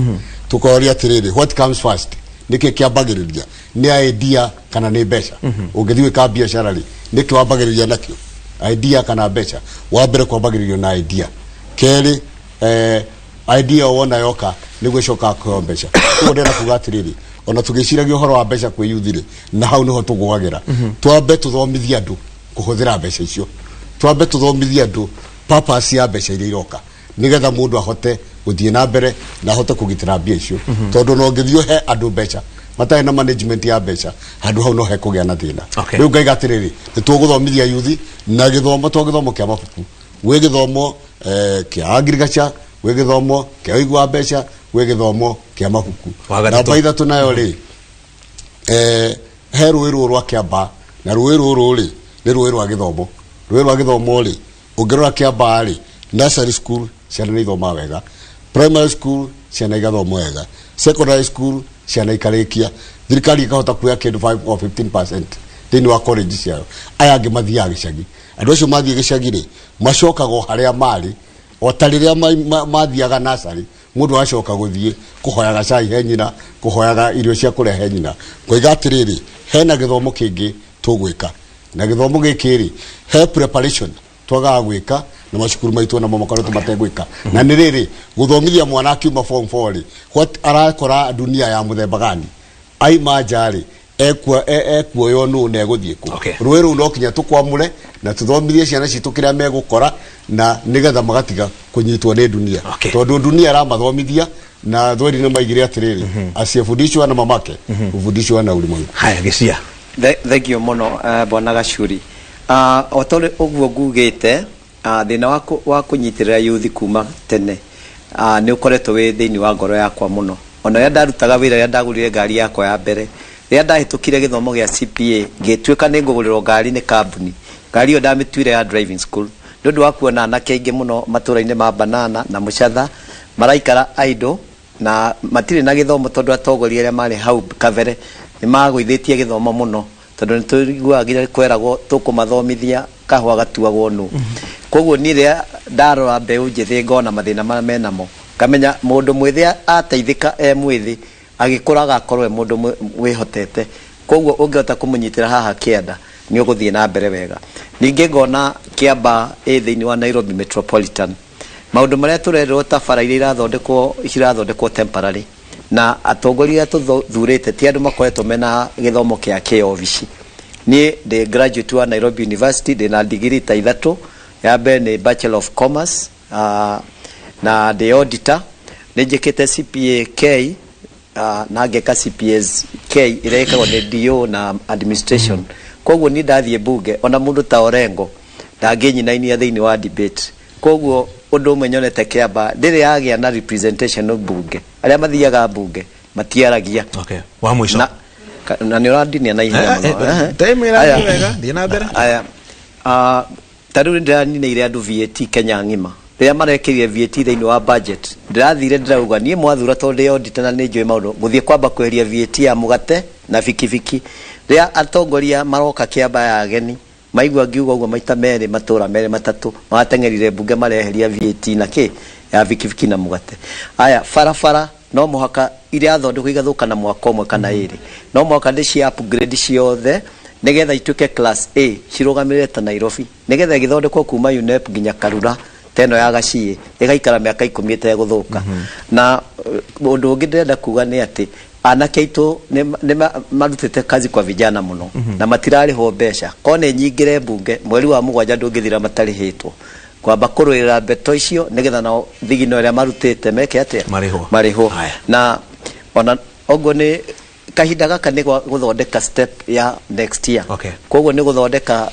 Tũkoria atĩrĩrĩ, what comes first? Nĩkĩ kĩambagĩrĩria, nĩ idea kana nĩ mbeca? Ũngĩthiĩ gwĩka biacara rĩ, nĩkĩ wambagĩrĩria nakĩo, idea kana mbeca? Wa mbere kwambagĩrĩrio na idea. Kerĩ, idea wona yoka nĩguo ĩcokaga kũheo mbeca. Koguo ndĩrenda kuga atĩrĩrĩ, ona tũgĩciragia ũhoro wa mbeca kwĩ youth rĩ, na hau nĩho tũgũagĩra. Twambe tũthomithie andũ kũhũthĩra mbeca icio, twambe tũthomithie andũ purpose ya mbeca iria iroka, nigetha mũndũ ahote gũthiĩ na mbere na ahote kũgitĩra mbia icio, tondũ no ũngĩthiĩ ũhe andũ mbeca matarĩ na management ya mbeca, handũ hau no hekũgĩa na thĩna. Rĩu ngaiga atĩrĩrĩ, nĩ tũgũthomithia yuthi na gĩthomo to gĩthomo kĩa mabuku, gwĩ gĩthomo kĩa agriculture, gwĩ gĩthomo kĩa ũigi wa mbeca, gwĩ gĩthomo kĩa mabuku. Wa gatatũ. Namba ithatũ nayo rĩ, he rũĩ rũrũ rwa Kĩamba, na rũĩ rũrũ rĩ nĩ rũĩ rwa gĩthomo. Rũĩ rwa gĩthomo rĩ, ũngĩrora Kĩamba rĩ, nursery school ciana nĩ ithomaga wega, primary school ciana igathoma wega, secondary school ciana ikarĩkia, thirikari ĩkahota kuoya kĩndũ 5 or 15% thĩinĩ wa college ciao. Aya angĩ mathiaga gĩcagi. Andũ acio mathiĩ gĩcagi rĩ, macokaga o harĩa marĩ, o ta rĩrĩa mathiaga nursery. Mũndũ acoka gũthiĩ kũhoyaga cai he nyina, kũhoyaga irio cia kũrĩa he nyina. Ngoiga atĩrĩrĩ, hena gĩthomo kĩngĩ tũgwĩka, na gĩthomo gĩkĩ rĩ, he preparation twagaga gwĩka na macukuru maitũ namo makoretwo mategwĩka, na nĩ rĩrĩ, gũthomithia mwana akiuma form 4 rĩ, what arakora dunia ya mũthemba gani aima nja rĩ, ekuoywo nũ na egũthiĩ kũ? Rũĩ rũu no kinya tũkwamũre na tũthomithie ciana citũ kĩrĩa megũkora, na nĩgetha magatiga kũnyitwo nĩ dunia, tondũ dunia ĩramathomithia na thweri nĩ maigire atĩrĩrĩ, asiyefundishwa na mamake hufundishwa na ulimwengu. Haya, Gĩcia. Thengio mũno, bwana Gacuri. O ta ũrĩa ũguo ngugĩte, thĩna wa kũnyitĩrĩra yuthi kuma tene nĩ ũkoretwo wĩ thĩinĩ wa ngoro yakwa mũno. Ona rĩrĩa ndarutaga wĩra, rĩrĩa ndagũrire ngari yakwa ya mbere, rĩrĩa ndahĩtũkire gĩthomo gĩa CPA, ngĩtuĩka nĩ ngũgũrĩrwo ngari nĩ kambuni, ngari ĩyo ndamĩtuire ya driving school, nĩ ũndũ wa kuona anake aingĩ mũno matũra-inĩ ma Banana na Mũcatha maraikara idle na matirĩ na gĩthomo, tondũ atongoria arĩa marĩ hau kabere nĩ magũithĩtie gĩthomo mũno, tondũ nĩ tũiguaga nginya kweragwo tũkũmathomithia kahũa gatuagwo nũ. Koguo niĩ rĩrĩa ndarora mbeũ njĩthĩ, ngona mathĩna marĩa menamo, ngamenya mũndũ mwĩthĩ ateithĩka e mwĩthĩ, agĩkũra agakorwo e mũndũ wĩhotete. Koguo ũngĩhota kũmũnyitĩra haha kĩanda, nĩ ũgũthiĩ na mbere wega. Ningĩ ngona Kĩambaa ĩ thĩinĩ wa Nairobi Metropolitan. Maũndũ marĩa tũrerwo ta bara iria irathondekwo, cirathondekwo temporary, na atongoria arĩa tũthurĩte ti andũ makoretwo mena gĩthomo kĩa kĩobici. Niĩ ndĩ graduate wa Nairobi University, ndĩ na degree ta ithatũ. Ya mbere nĩ Bachelor of Commerce, na ndĩ auditor. Nĩ njĩkĩte CPA K, na ngeka CPAs K ĩrĩa ĩkagwo nĩ DO na administration. Koguo niĩ ndathiĩ bunge, ona mũndũ ta Orengo ndangĩnyinainia thĩinĩ wa debate. Koguo ũndũ ũmwe nyonete Kĩambaa, ndĩrĩ yagĩa na representation bunge. Arĩa mathiaga bunge matiaragia. Okay. Wa mũico. Na nĩ ũrandinia na ihenya mũno. Time ĩrathiĩ wega, thiĩ na mbere. Aya. Ta rĩu nĩndĩraninĩire andũ VAT Kenya ng'ima. Rĩrĩa marekĩrire VAT thĩinĩ wa budget, ndĩrathire ndĩrauga niĩ mwathura, tondũ ndĩ auditor na nĩ njũĩ maũndũ, ngũthiĩ kwamba kweheria VAT ya mũgate na bikibiki. Rĩrĩa atongoria maroka Kĩambaa ya ageni, maigua ngiuga ũguo maita merĩ, matũra merĩ matatũ, marateng'erire mbunge mareheria VAT na kĩ ya bikibiki na mũgate. Aya, barabara no mũhaka irathondekwo igathũka na mwaka ũmwe kana ĩrĩ, no mũhaka ndĩci upgrade ciothe nĩgetha ituĩke class A, cirũgamĩrĩre ta Nairobi, nĩgetha ĩgĩthondekwo kuma UNEP nginya Karura ta ĩno ya Gaciĩ ĩgaikara mĩaka 10 ĩtegũthũka. Na ũndũ ũngĩ ndĩrenda kuga nĩ atĩ anake aitũ nĩ marutĩte kazi kwa vijana mũno na matirarĩhwo mbeca. Korwo nĩ nyingĩre mbunge, mweri wa mũgwanja ndũngĩthira matarĩhĩtwo, kwamba kũrũĩrĩra mbeto icio nĩgetha nao thigino ĩrĩa marutĩte meke atĩa? Marĩhwo. Marĩhwo. Haya. Na ona oguo nĩ kahinda gaka nĩ gũthondeka step ya next year. Koguo nĩ gũthondeka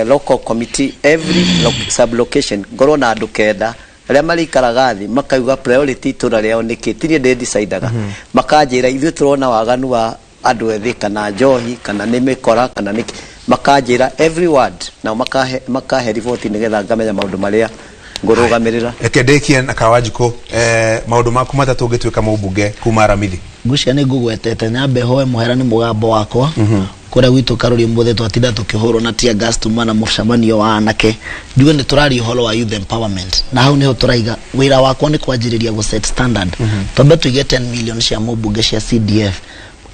local committee, every sub location ngorwo na andũ 9 arĩa marĩikaraga thĩ makauga priority itũra rĩao nĩkĩ. Ti niĩ ndĩdecidaga. Makanjĩra ithuĩ tũrona waganu wa andũ ethĩ, kana njohi, kana nĩ mĩkora, kana nĩkĩ. Makanjĩra every ward, nao makahe riboti nĩgetha ngamenya maũndũ marĩa ngũrũgamĩrĩra. Reke ndĩkie na Kawanjikũ, maũndũ maku matatũ ũngĩtuĩka mũmbunge kuma Aramithi. Ngwĩciria nĩ ngũgwetete. Nyambe hoe mũhera nĩ mũgambo wakwa. Kũrĩa gwitũ Karũri ũmũthĩ twatinda tũkĩhũrwo na tear gas tuma na mũcemanio wa anake. Njuge nĩ tũraria ũhoro wa youth empowerment, na hau nĩho tũraiga wĩra wakwa nĩ kwanjĩrĩria gũ set standard. Twambe tũige 10 million cia mũmbunge cia CDF.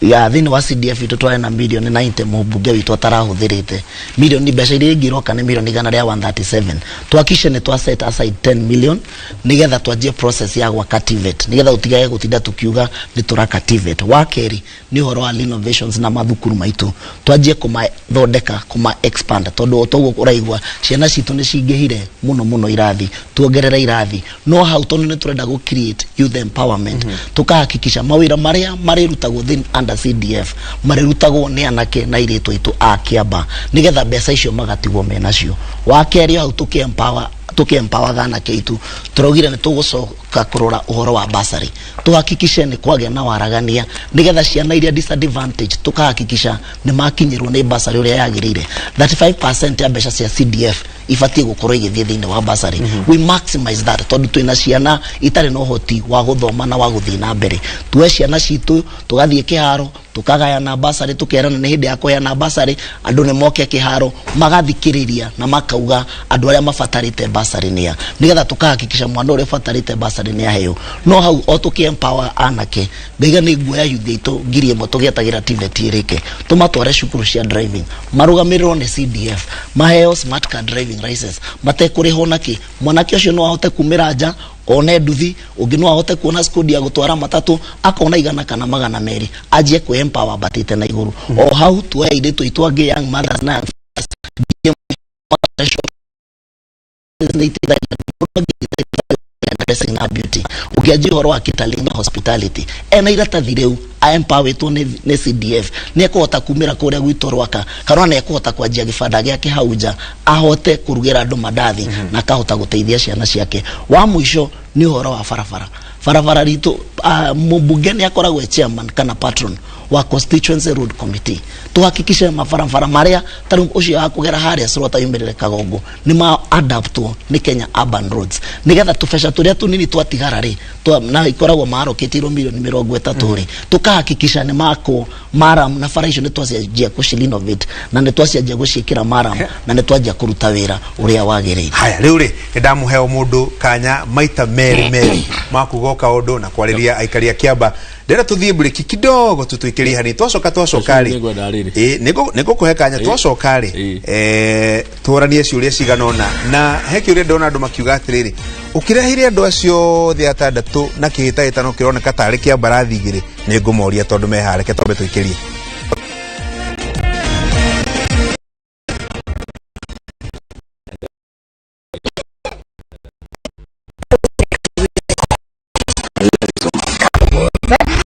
Ya thĩinĩ wa CDF itũ twarĩ na milioni 90 mũmbunge witũ atarahũthĩrĩte. Milioni mbeca iria ingĩroka nĩ milioni igana rĩa 137. Tuhakikishe nĩ twa set aside 10 million nĩgetha twanjie process ya gwaka TVET, nĩgetha tũtigage gũtinda tũkiuga nĩ tũraka TVET. Wa kerĩ nĩ ũhoro wa renovations na mathukuru maitũ, twanjie kũmathondeka, kũma expand, tondũ o toguo ũraigua ciana citũ nĩ cingĩhire mũno mũno irathi, tuongerere irathi. No hau tondũ nĩ tũrenda gũ create youth empowerment, tukahakikisha mawĩra marĩa marĩrutagwo thĩinĩ under CDF marĩrutagwo nĩ anake na airĩtu aitũ a Kĩambaa, nĩgetha mbeca icio magatigwo menacio. Wa kerĩ, hau tũkĩ empower anake aitũ, tũraugire nĩ tũgũcoka kũrora ũhoro wa bursary, tuhakikishe nĩ kwagĩa na waragania nĩgetha ciana iria disadvantage tukahakikisha nĩ makinyĩrwo nĩ bursary ũrĩa yagĩrĩire. 35% ya mbeca cia CDF ibatiĩ gũkorwo igĩthiĩ thĩinĩ wa bursary. We maximize that tondũ twĩna ciana itarĩ na ũhoti wa gũthoma na wa gũthiĩ na mbere. Tuoe ciana citũ, tũgathiĩ kĩharo, tukagayana bursary, tukerana nĩ hĩndĩ ya kũheana bursary, andũ nĩ moke kĩharo magathikĩrĩria na makauga andũ arĩa mabatarĩte bursary nĩa, nĩgetha tukahakikisha mwana ũrĩa ũbatarĩte bursary nĩ aheo. No hau o tũkĩ empower anake, ngaiga nĩ nguoya youth aitũ 1000 tũgĩetagĩra TVET ĩrĩke, tũmatware cukuru cia driving, marũgamĩrĩrwo nĩ CDF, maheo smart card, driving license matekũrĩhwo nakĩ. Mwanake ũcio no ahote kumĩra nja one nduthi, ũngĩ no ahote kuona skudi ya gũtwara matatũ, akona 100 kana 200, anjie kwĩ empower ambatĩte na igũrũ. O hau tuoe airĩtu aitũ angĩ, young mothers na young fathers, 1000 nĩ iteithagia mũno nginya dressing na beauty. Ũngĩanjia ũhoro wa catering na hospitality, ena iratathi rĩu aempawĩtwo nĩ CDF, nĩ ekũhota kumĩra kũrĩa gwitũ Rwaka, kana nĩ ekũhota kwanjia gĩbanda gĩake hau nja, ahote kũrugĩra andũ mandathi na akahota gũteithia ciana ciake. Wa mũico nĩ ũhoro wa barabara. Barabara ritũ, mũmbunge nĩ akoragwo e chairman kana patron wa constituency road committee. Tuhakikishe mabarabara marĩa ta rĩu ũcio wa kũgera harĩa Slota yumĩrĩre Kagongo nĩ ma adaptwo nĩ Kenya Urban Roads, nĩgetha tũbeca tũrĩa tũnini twatigara rĩ na ikoragwo marokĩtirwo milioni 30 rĩ, tukahakikisha nĩ makwo maram, na bara icio nĩ twacianjia kũci-renovate na nĩ twacianjia gũciĩkĩra maram na nĩ twanjia kũruta wĩra ũrĩa wagĩrĩire. Haya, rĩu rĩ nĩ ndamũhe o mũndũ kanya maita merĩ merĩ ma kuga o kaũndũ na kwarĩria aikari a Kĩamba. Ndĩrenda tũthiĩ break kidogo tũtwĩkĩrie hanini, twacoka twacoka rĩ. Nĩngwenda rĩrĩ. Ĩ, nĩngũkũhe kanya. Twacoka rĩ, tũranie ciũria cigana ũna, na he kĩũria ndona andũ makiuga atĩrĩrĩ, ũkĩrehire andũ acio othe atandatũ na kĩhĩtahĩtano kĩroneka tarĩ kĩa mbarathi igĩrĩ. Nĩ ngũmoria tondũ mehareke twambe tũikĩrie.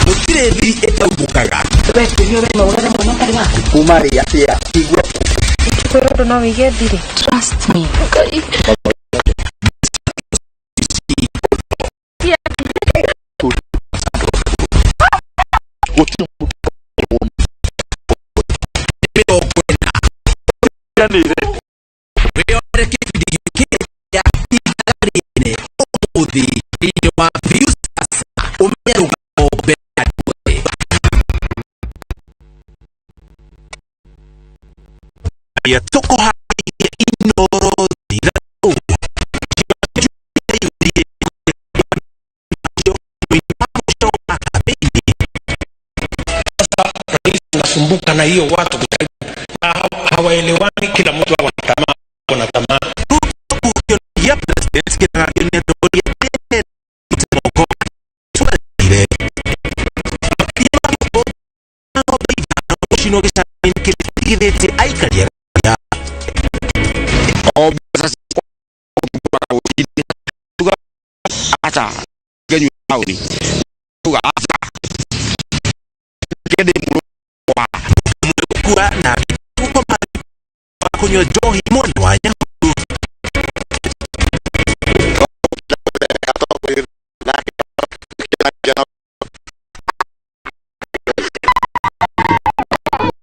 Gũtirĩ thiri ĩtaumbũkaga kuma rĩ atĩa igua. Kwĩra ũndũ no wĩige thiri. Trust me. Ngai. Gũtirĩ 40. Wĩyonere kĩbindi gĩkĩ kĩa Ithaga Rĩene ũmũthĩ thĩinĩ wa Viusasa, ũmenye rũgano mbere ya andũ othe. Tũkũharĩirie Inoro 3. Rais anasumbuka na hiyo watu kujaribu na hawaelewani, kila mtu ako na tamaa, ako na tamaa. Ya president kĩragagio nĩ atongoria moko twathiire makĩria ma ng'ombe 5 gũcinwo gĩcagi-inĩ kĩrĩa kĩrigithĩtie aikari a O mbeca tuga aca ngenyua taũni tuga aca kende mũno wa gũkua na gũkoma wa kũnyua njohi mwena wa Nyahururu.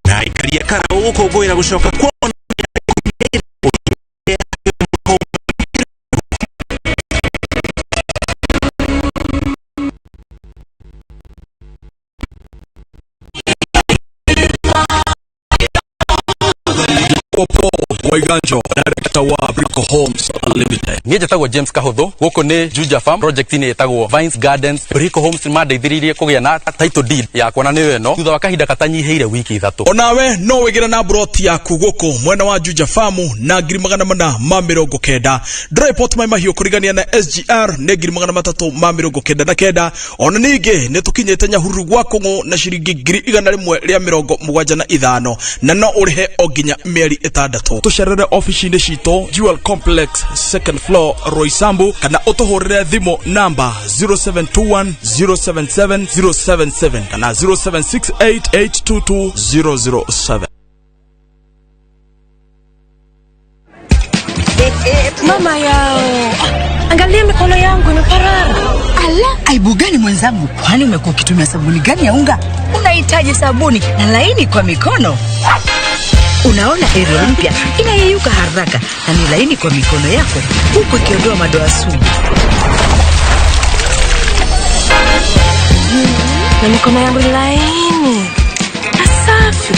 Na aikari a Karau gũkũngũĩra gũcoka kwa Paul Waiganjo, director wa Brico Homes Limited. Niĩ njĩtagwo James Kahũthũ, gũkũ nĩ Juja Farm, project-inĩ ĩtagwo Vines Gardens. Brico Homes nĩmandeithĩrĩirie kũgĩa na title deed yakwa, na nĩyo ĩno, thutha wa kahinda katanyihĩire wiki 3. Onawe no wĩgĩre na broti yaku gũkũ mwena wa Juja Farm na 490,000. Dryport Mai Mahiũ kũrigania na SGR nĩ 399,000. Ona ningĩ nĩ tũkinyĩte Nyahururu gwa Kũng'ũ na ciringi 175,000, na no ũrĩhe o nginya mĩeri 6. Tũcerere ofici-inĩ citũ, Jewel Complex, second floor, Roysambu, kana ũtũhũrĩre thimũ namba 0721 077 077 kana 0768 822 007. Mama yao. Ah, angalia mikono yangu imeparara. Ala, aibu gani mwenzangu? Kwani umekuwa ukitumia sabuni gani ya unga? Unahitaji sabuni na laini kwa mikono. Unaona Ariel mpya inayeyuka haraka na ni laini kwa mikono yako huku ikiondoa madoa sugu. Na mikono yangu ni laini na safi.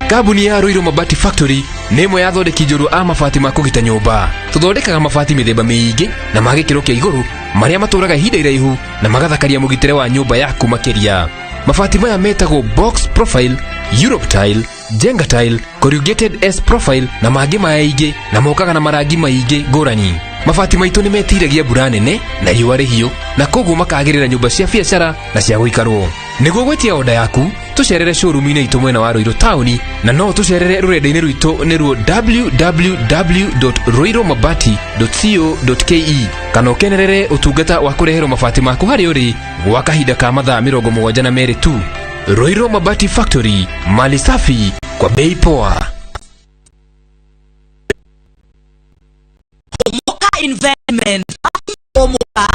Kambuni ya Ruiru Mabati Factory nĩ ĩmwe ya athondeki njorua a mabati ma kũgita nyũmba. Tũthondekaga mabati mĩthemba mĩingĩ na ma gĩkĩro kĩa igũrũ marĩa matũraga ihinda iraihu na magathakaria mũgitĩre wa nyũmba yaku makĩria. Mabati maya metagwo box profile, Europe tile, Jenga tile, corrugated S profile na mangĩ maingĩ, na mokaga na marangi maingĩ ngũrani. Mabati maitũ nĩ metiragia mbura nene na riũa rĩhiũ, na koguo makagĩrĩra nyũmba cia biacara na cia gũikarwo. Nĩguo gwĩtia oda yaku, tũcerere showroom-inĩ itũ mwena wa Ruiru taũni, na no tũcerere rũrenda-inĩ rwitũ nĩruo www.ruirumabati.co.ke, kana ũkenerere ũtungata wa kũreherwo mabati maku harĩa ũrĩ gwa kahinda ka mathaa 72 tu. Ruiru Mabati Factory, mali safi kwa bei poa. Omoka Investment, Omoka,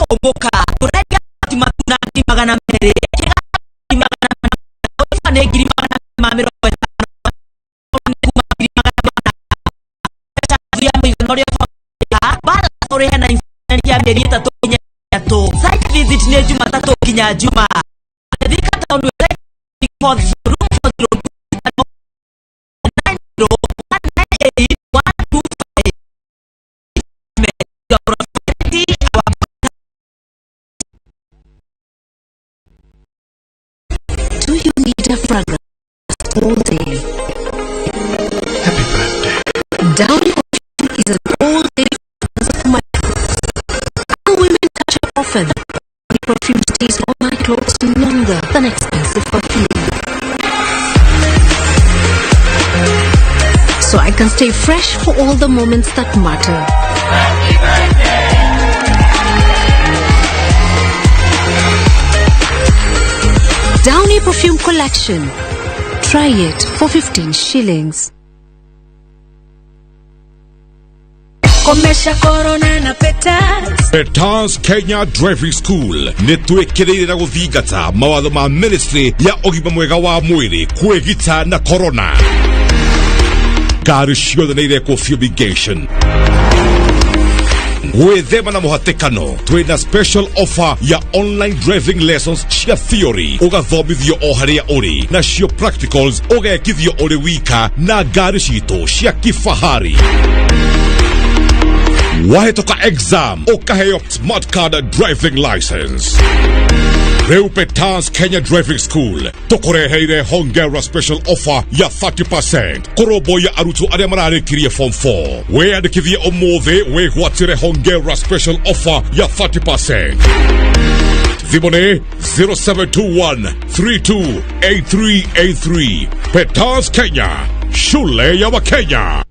Omoka, tũrendia matuna 200,000, 400,000, nĩ 450,000, kuma 400,000. Mbeca ya mũigana ũrĩa ũbataire, balance ũrĩhe na installment ya mĩeri 3 nginya 3. Site visit nĩ Jumatatũ nginya Juma. Thika Town, fourth room 402 90 198 125. fragrance all day. Happy birthday. Downy perfume is an all-day fragrance for my Other women touch up often. The perfume stays on my clothes longer than expensive perfume. So I can stay fresh for all the moments that matter. Downy Perfume Collection. Try it for 15 shillings. Komesha corona na petals. Petals Kenya Driving School nĩ twĩkĩrĩire na gũthingata mawatho ma ministry ya ũgima mwega wa mwĩrĩ kwĩgita na corona. Ngari ciothe nĩ irekwo fumigation gwĩthema na mũhatĩkano. Twĩna special offer ya online driving lessons cia theory, ũgathomithio o harĩa ũrĩ, nacio practicals ũgekithio ũrĩ wika na ngari citũ cia kifahari. Wahĩtũka exam ũkaheo smart card driving license. Rĩu Petals Kenya Driving School tũkũreheire hongera special offer ya 30% kũrũmbũiya arutwo arĩa mararĩkirie form 4. Wĩyandĩkithie ũmũthĩ wĩgwatĩre hongera special offer ya 30%. Thimũ nĩ 0721 328383. Petals Kenya, shule ya Wakenya.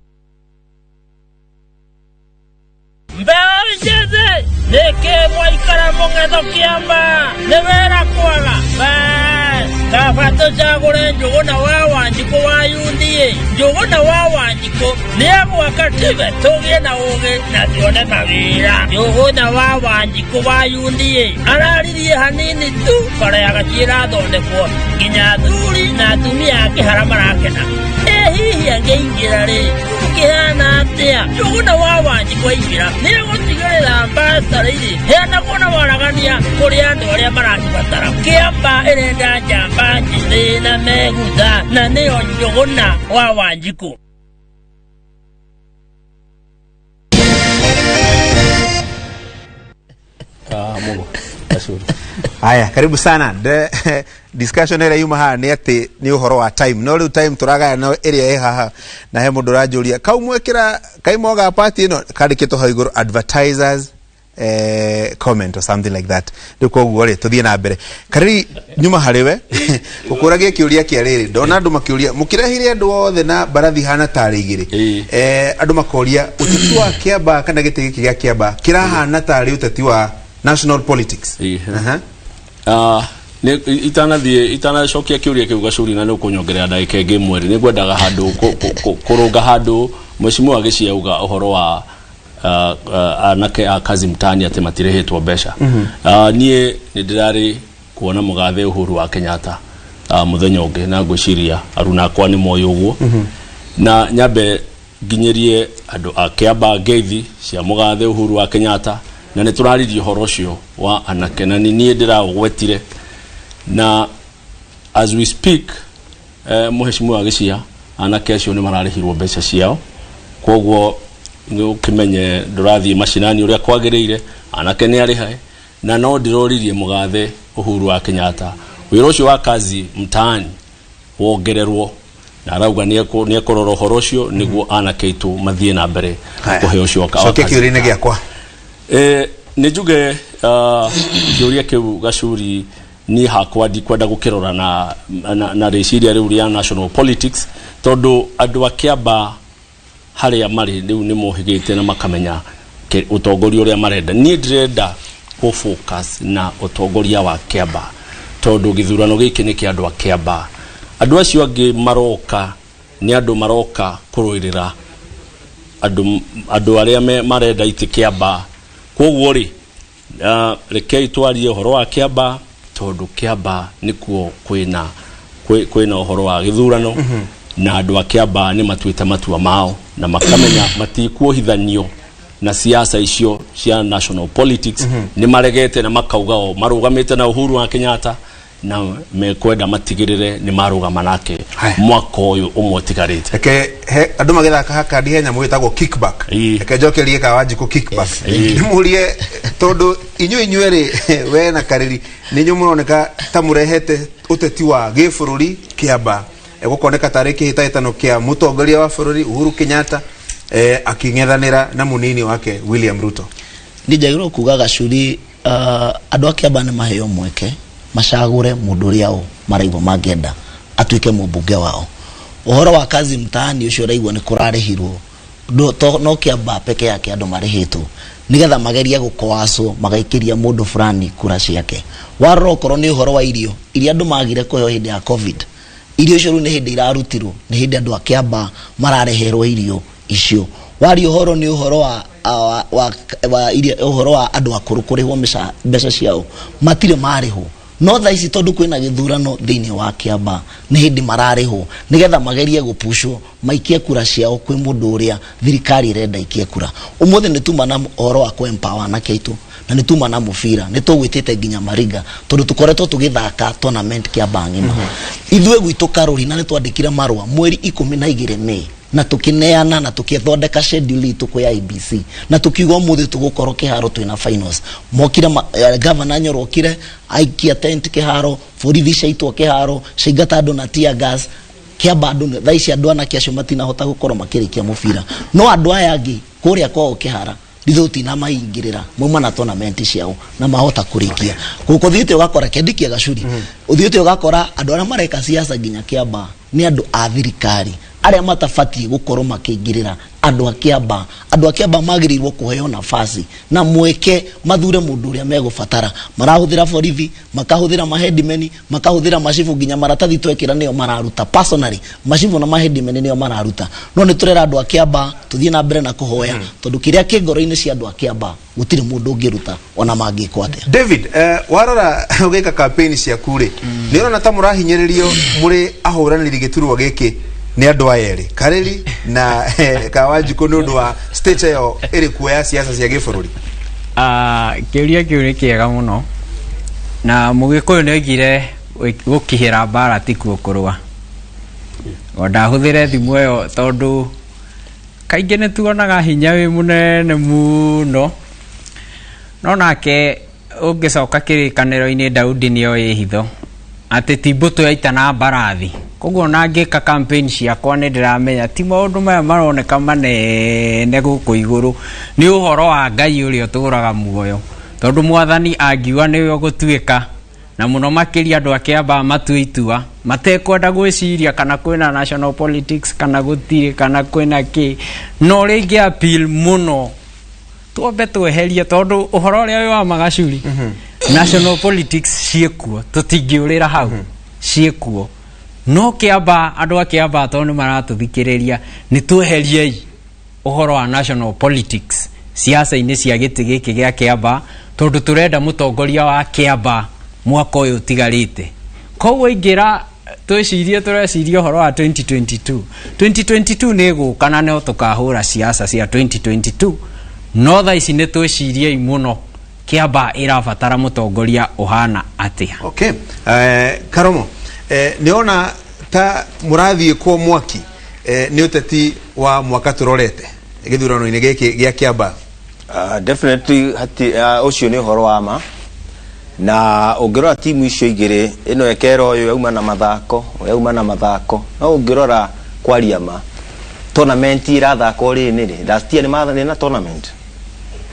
Mbeũ njĩthĩ nĩkĩ mwaikara mũng'etho kĩamba nĩ wĩra kwaga? Bas, kaba tũcagũre Njũgũna wa Wanjikũ wa UDA. Njũgũna wa Wanjikũ nĩegwaka tibe tũgĩe na ũgĩ na tuone mawĩra. Njũgũna wa Wanjikũ wa UDA araririe hanini tu bara ya Gachiĩ ĩrathondekwo nginya athuri na atumia a kĩhara marakena. Ĩ hihi angĩingĩra rĩ kĩhana atĩa? Njũgũna wa Wanjikũ aingĩra nĩegũtigĩrĩra mbacarĩ irĩ heanagwo na waragania kũrĩ andũ arĩa maracibatara. Kĩamba ĩrenda njamba njĩthĩ na megutha na nĩyo Njũgũna wa Wanjikũ. Mugo Gacuri. Haya, karibu sana. Discussion ĩrĩa yuma haha nĩ atĩ nĩ ũhoro wa time, no rĩu time tũragaya no ĩrĩa ĩ haha, na he mũndũ ũranjũria kau mwekĩra kaimoga party ĩno kandĩkĩtwo hau igũrũ advertisers comment or something like that. Rĩu koguo rĩ, tũthiĩ na mbere. Karĩri nyuma harĩ we gũkũragia kĩũria kĩa rĩrĩ, ndona andũ makĩũria mũkĩrehire andũ othe na mbarathi hana tarĩ igĩrĩ, andũ makoria ũteti wa Kĩamba kana gĩtĩ gĩkĩ gĩa Kĩamba kĩrahana tarĩ ũteti wa national politics. Aha. Itanathiĩ itanacokia kĩũria kĩu Gacuri, na nĩ ũkũnyongerera ndagĩka ĩngĩ ĩmwe rĩ, nĩ ngwendaga handũ kũrũnga handũ mheshimiwa Gĩchia auga ũhoro wa anake a kazi mtaani atĩ matirĩhĩtwo mbeca. Niĩ nĩ ndĩrarĩ kuona mũgathe Uhuru wa Kenyatta mũthenya ũngĩ, na ngwĩciria aruna akwa nĩ moĩ ũguo, na nyambe nginyĩrie andũ a Kĩamba ngeithi cia mũgathe Uhuru wa Kenyatta, na nĩ tũraririe ũhoro ũcio wa anake na nĩ niĩ ndĩraũgwetire, na as we speak, mheshimiwa Gĩchia, anake acio nĩ mararĩhirwo mbeca ciao. Koguo nĩ ũkĩmenye ndũrathiĩ macinani ũrĩa kwagĩrĩire, anake nĩ arĩhae, na no ndĩroririe mũgathe Uhuru wa Kenyatta wĩra ũcio wa kazi mtaani wongererwo, na arauga nĩ ekũrora ũhoro ũcio nĩguo anake aitũ mathiĩ na mbere Haya. kũheo ũcio wa Cokia kazi kĩũria-inĩ mtaani. gĩakwa. Nĩ njuge kĩũria kĩu Gacuri, niĩ hakwa ndikwenda gũkĩrora na rĩciria rĩu rĩa national politics, tondũ andũ a Kĩamba harĩa marĩ rĩu nĩ mohĩgĩte na makamenya ũtongoria ũrĩa marenda. Niĩ ndĩrenda kũ focus na ũtongoria wa Kĩamba, tondũ gĩthurano gĩkĩ nĩ kĩa andũ a Kĩamba. Andũ acio angĩ maroka nĩ andũ maroka kũrũĩrĩra andũ arĩa marenda itĩ Kĩamba. Koguo rĩ, rekei twarie ũhoro wa Kĩamba, tondũ Kĩamba nĩkuo kwĩna ũhoro wa gĩthurano, na andũ a Kĩamba nĩ matuĩte matua mao na makamenya matikuohithanio na siasa icio cia national politics. Nĩ maregete na makauga o marũgamĩte na Uhuru wa Kenyatta. Na mekwenda matigĩrĩre nĩ marũgama nake mwaka ũyũ ũmwe ũtigarĩte. Reke he andũ magĩthaka hakandi he nyamũ ĩtagwo kickback. Reke njokerie ka Wanjikũ kickback, ndĩmũrie tondũ inyuĩ inyuerĩ, we na Karĩri, nĩ inyuĩ mũroneka ta mũrehete ũteti wa gĩbũrũri Kĩamba. Gũkoneka tarĩ kĩhĩtahĩtano kĩa mũtongoria wa bũrũri Uhuru Kenyatta akĩng'ethanĩra na mũnini wake William Ruto. Niĩ njagĩrĩirwo kuga Gacuri, andũ a Kĩamba nĩ maheo mweke macagũre mũndũ ũrĩa o maraigua mangĩenda atuĩke mũmbunge wao. Ũhoro wa kazi mtaani ũcio ũraigua nĩ kũrarĩhirwo, no Kĩamba peke yake andũ marĩhĩtwo nĩgetha magerie gũkoacwo magaikĩria mũndũ fulani kura ciake. Warora okorwo nĩ ũhoro wa irio iria andũ magire kũheo hĩndĩ ya COVID, irio icio rĩu nĩ hĩndĩ irarutirwo, nĩ hĩndĩ andũ a Kĩamba marareherwo irio icio. Waria ũhoro nĩ ũhoro wa iria, ũhoro wa andũ akũrũ kũrĩhwo mbeca ciao, matirĩ marĩhwo. No thaa ici tondũ kwĩna gĩthurano thĩinĩ wa Kĩamba, nĩ hĩndĩ mararĩhwo nĩgetha magerie gũpucwo maikie kura ciao kwĩ mũndũ ũrĩa thirikari ĩrenda ikie kura. Ũmũthĩ nĩ tuma na ũhoro wa kũ-empower anake aitũ, na nĩ tuma na mũbira, nĩ tũgwĩtĩte nginya Mariga tondũ tũkoretwo tũgĩthaka tournament Kĩamba ng'ima. Ithuĩ gwitũ Karũri, na nĩ twandĩkire marũa mweri 12 May, na tũkĩneana na tũkĩthondeka schedule itũ kwĩ IBC, na tũkiuga ũmũthĩ tũgũkorwo kĩharo twĩna finals. Mokire Governor Nyoro okire aikia tent kĩharo, borithi ciaitwo kĩharo, ciaingata andũ na tear gas Kĩamba. Andũ thaa ici, andũ anake acio matinahota gũkorwo makĩrĩkia mũbira, no andũ aya angĩ kũrĩa kwao kĩhara ithuĩ tinamaingĩrĩra, mauma na tournament ciao na mahota kũrĩkia. Gũkũ ũthiĩte ũgakora kĩandikia Gacuri, ũthiĩte ũgakora andũ arĩa mareka siasa nginya Kĩamba nĩ andũ a thirikari arĩa matabatiĩ gũkorwo makĩingĩrĩra andũ a Kĩamba. Andũ a Kĩamba magĩrĩirwo kũheo nafasi na mweke mathure mũndũ ũrĩa megũbatara. Marahũthĩra borithi, makahũthĩra mahedimeni, makahũthĩra macibu, nginya maratathi twekĩra nĩo mararuta personally, macibu na mahedimeni nĩo mararuta. No nĩ tũrera andũ a Kĩamba tũthiĩ na mbere na kũhoya, tondũ kĩrĩa kĩ ngoro-inĩ cia andũ a Kĩamba gũtirĩ mũndũ ũngĩruta ona mangĩkwo atĩa. David, warora ũgĩka campaign ciaku rĩ, nĩ ũrona ta mũrahinyĩrĩrio mũrĩ ahũranĩri gĩturwa gĩkĩ nĩ andũ aya erĩ, Karĩri na Kawanjikũ, nĩ ũndũ wa state ĩyo ĩrĩ kuo ya siasa cia gĩbũrũri? Ah, kĩũria kĩu nĩ kĩega mũno, na Mũgĩkũyũ nĩ oigire gũkihĩra mbara tikuo kũrũa. O ndahũthĩre thimũ ĩyo tondũ kaingĩ nĩ tuonaga hinya wĩ mũnene mũno, no nake ũngĩcoka kĩrĩkanĩro-inĩ, Daudi nĩ oĩ hitho atĩ ti mbũtũ ya ita na mbarathi. Koguo ona ngĩka campaign ciakwa nĩ ndĩramenya ti maũndũ maya maroneka manene gũkũ igũrũ, nĩ ũhoro wa Ngai ũrĩa ũtũraga muoyo, tondũ Mwathani angiuga nĩwe ũgũtuĩka. Na mũno makĩria andũ a Kĩamba matue itua matekwenda gwĩciria kana kwĩna national politics kana gũtirĩ kana kwĩna kĩ. No ũrĩa ingĩ appeal mũno, twambe tweherie, tondũ ũhoro ũrĩa wĩ wa Magacuri, national politics ciĩkuo, tũtingĩũrĩra hau, ciĩkuo. No Kĩamba, andũ a Kĩamba, tondũ nĩ maratũthikĩrĩria, nĩ tweheriei ũhoro wa national politics siasa-inĩ cia gĩtĩ gĩkĩ gĩa Kĩamba, tondũ tũrenda mũtongoria wa Kĩamba mwaka ũyũ ũtigarĩte. Koguo ingĩra twĩcirie, tũreciria ũhoro wa 2022, 2022 nĩ ĩgũka na no tũkahũra siasa cia 2022, no thaa ici nĩ twĩciriei mũno Kĩamba ĩrabatara mũtongoria ũhana atĩa. Okay. Karomo, nĩ ona ta mũrathiĩ kwa mwaki nĩ ũteti wa mwaka tũrorete gĩthurano-inĩ gĩkĩ gĩa Kĩamba? Definitely hati ũcio nĩ ũhoro wa ma, na ũngĩrora timu icio igĩrĩ, ĩno ĩkera ũyũ yauma na mathako, ũyũ yauma na mathako, no ũngĩrora kwaria ma, tournament ĩrathakwo rĩ, nĩ rĩ last year nĩ na tournament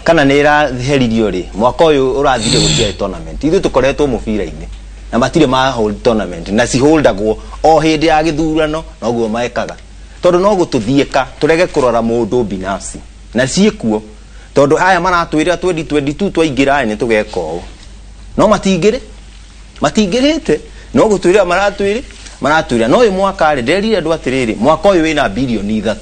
kana nĩ ĩraheririo rĩ? Mwaka ũyũ ũrathire gũtiarĩ tournament. Ithuĩ tũkoretwo mũbira-inĩ na matirĩ ma hold tournament, na ciholdagwo o hĩndĩ ya gĩthurano, noguo mekaga tondũ no gũtũthiĩka tũrege kũrora mũndũ binafsi na ciĩkuo, tondũ aya maratwĩra 2022 twaingĩra nĩ tũgeka ũũ, no matingĩrĩ matingĩrĩte, no gũtwĩra maratwĩra. No ũyũ mwaka rĩ, nderire andũ atĩrĩrĩ, mwaka ũyũ wĩna birioni 3.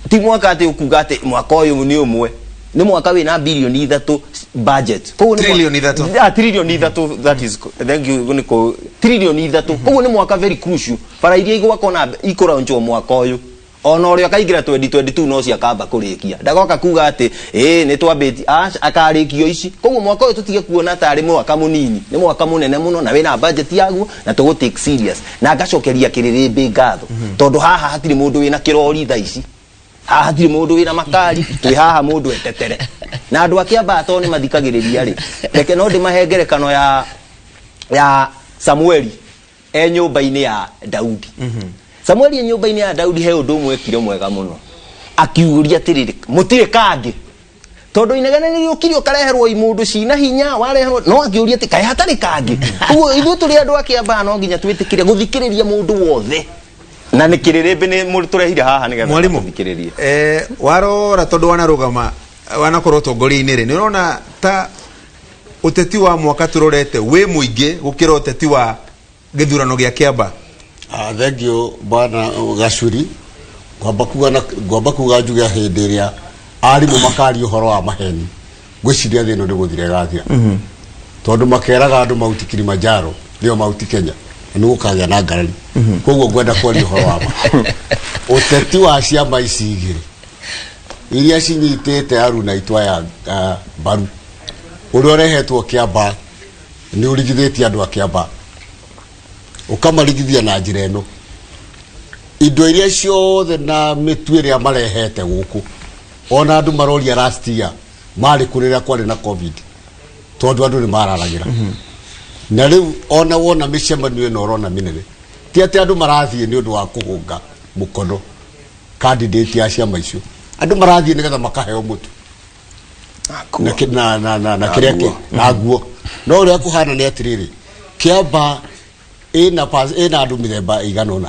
Ti mwaka atĩ ũkuga atĩ mwaka ũyũ nĩ ũmwe, nĩ mwaka wĩna birioni 3 budget. Koguo nĩ Trilioni 3. Ah, trilioni 3, that is, thank you, nĩ kũ trilioni 3. Koguo nĩ mwaka very crucial. Bara iria igwakwo na ikũraunchwo mwaka ũyũ. Ona ũrĩa akaingĩra 2022 no cio akamba kũrĩkia. Ndagoka kuga atĩ ĩĩ nĩ twambĩtie, aca, akarĩkio ici. Koguo mwaka ũyũ tũtige kuona tarĩ mwaka mũnini, nĩ mwaka mũnene mũno na wĩna budget yaguo na tũgũ take serious. Na ngacokeria kĩrĩrĩmbĩ ngatho tondũ haha hatirĩ mũndũ wĩna kĩrori thaa ici, haha hatirĩ mũndũ wĩna makari, twĩ haha mũndũ etetere. Na andũ a Kĩambaa tondũ nĩ mathikagĩrĩria rĩ, reke no ndĩmahe ngerekano ya Samueli e nyũmba-inĩ ya Daudi. Samueli e nyũmba-inĩ ya Daudi he ũndũ ũmwe ekire mwega mũno, akiuria atĩrĩrĩ, mũtirĩ kangĩ, tondũ inegene nĩ rĩũkire ũkareherwo imũndũ cina hinya wareherwo, no akĩũria atĩ kaĩ hatarĩ kangĩ. Ũguo ithuĩ tũrĩ andũ a Kĩambaa no nginya twĩtĩkĩre gũthikĩrĩria mũndũ wothe, na nĩ kĩrĩrĩmbĩ nĩ tũrehire haha nĩgetha Mwalimu, tũthikĩrĩrie. Warora tondũ wanarũgama wanakorwo ũtongoria-inĩ rĩ, nĩ ũrona ta ũteti wa mwaka tũrorete wĩ mũingĩ gũkĩra ũteti wa gĩthurano gĩa Kĩamba? Thank you bwana Gacuri. Ngwamba kuga na ngwamba kuga njuge hĩndĩ ĩrĩa arimũ makaria ũhoro wa maheni, ngwĩciria thĩ ĩno nĩ gũthira ĩgathira, tondũ makeraga andũ Mount Kilimanjaro nĩyo Mount Kenya na nĩ gũkagĩa na ngarari. Koguo ngwenda kwaria ũhoro wa ma. Ũteti wa ciama ici igĩrĩ iria cinyitĩte aruna aitũ aya mbaru, ũrĩa ũrehetwo Kĩamba nĩ ũrigithĩtie andũ a Kĩamba, ũkamarigithia na njĩra ĩno, indo iria ciothe na mĩtu ĩrĩa marehete gũkũ, ona andũ maroria last year marĩ kũ rĩrĩa kwarĩ na COVID, tondũ andũ nĩ mararagĩra. Na rĩu ona wona mĩcemanio ĩno ũrona mĩnene, ti atĩ andũ marathiĩ nĩ ũndũ wa kũhũnga mũkono candidate ya ciama icio, andũ marathiĩ nĩgetha makaheo mũtu na kĩrĩa na nguo. No ũrĩa kũhana nĩ atĩrĩrĩ, Kĩamba ĩna andũ mĩthemba ĩigana ũna.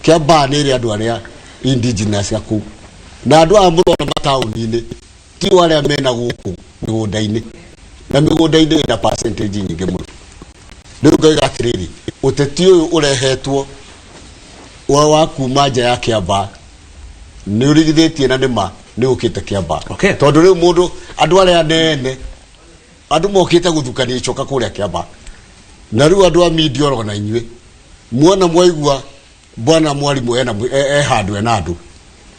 Kĩamba nĩ ĩrĩ andũ arĩa indigenous a kũu, na andũ aya mũrona mataũni-inĩ ti o arĩa mena gũkũ mĩgũnda-inĩ, na mĩgũnda-inĩ ĩna percentage nyingĩ mũno. Rĩu ngauga atĩrĩrĩ, ũteti ũyũ ũrehetwo wa kuma nja ya Kĩamba nĩ ũrigithĩtie na nĩma nĩ ũkĩte Kĩamba, tondũ rĩu mũndũ andũ arĩa anene andũ mokĩte gũthukania icoka kũrĩa Kĩamba. Na rĩu andũ a media oro na inyuĩ muona mwaigua bwana mwarimũ ena e handũ ena andũ,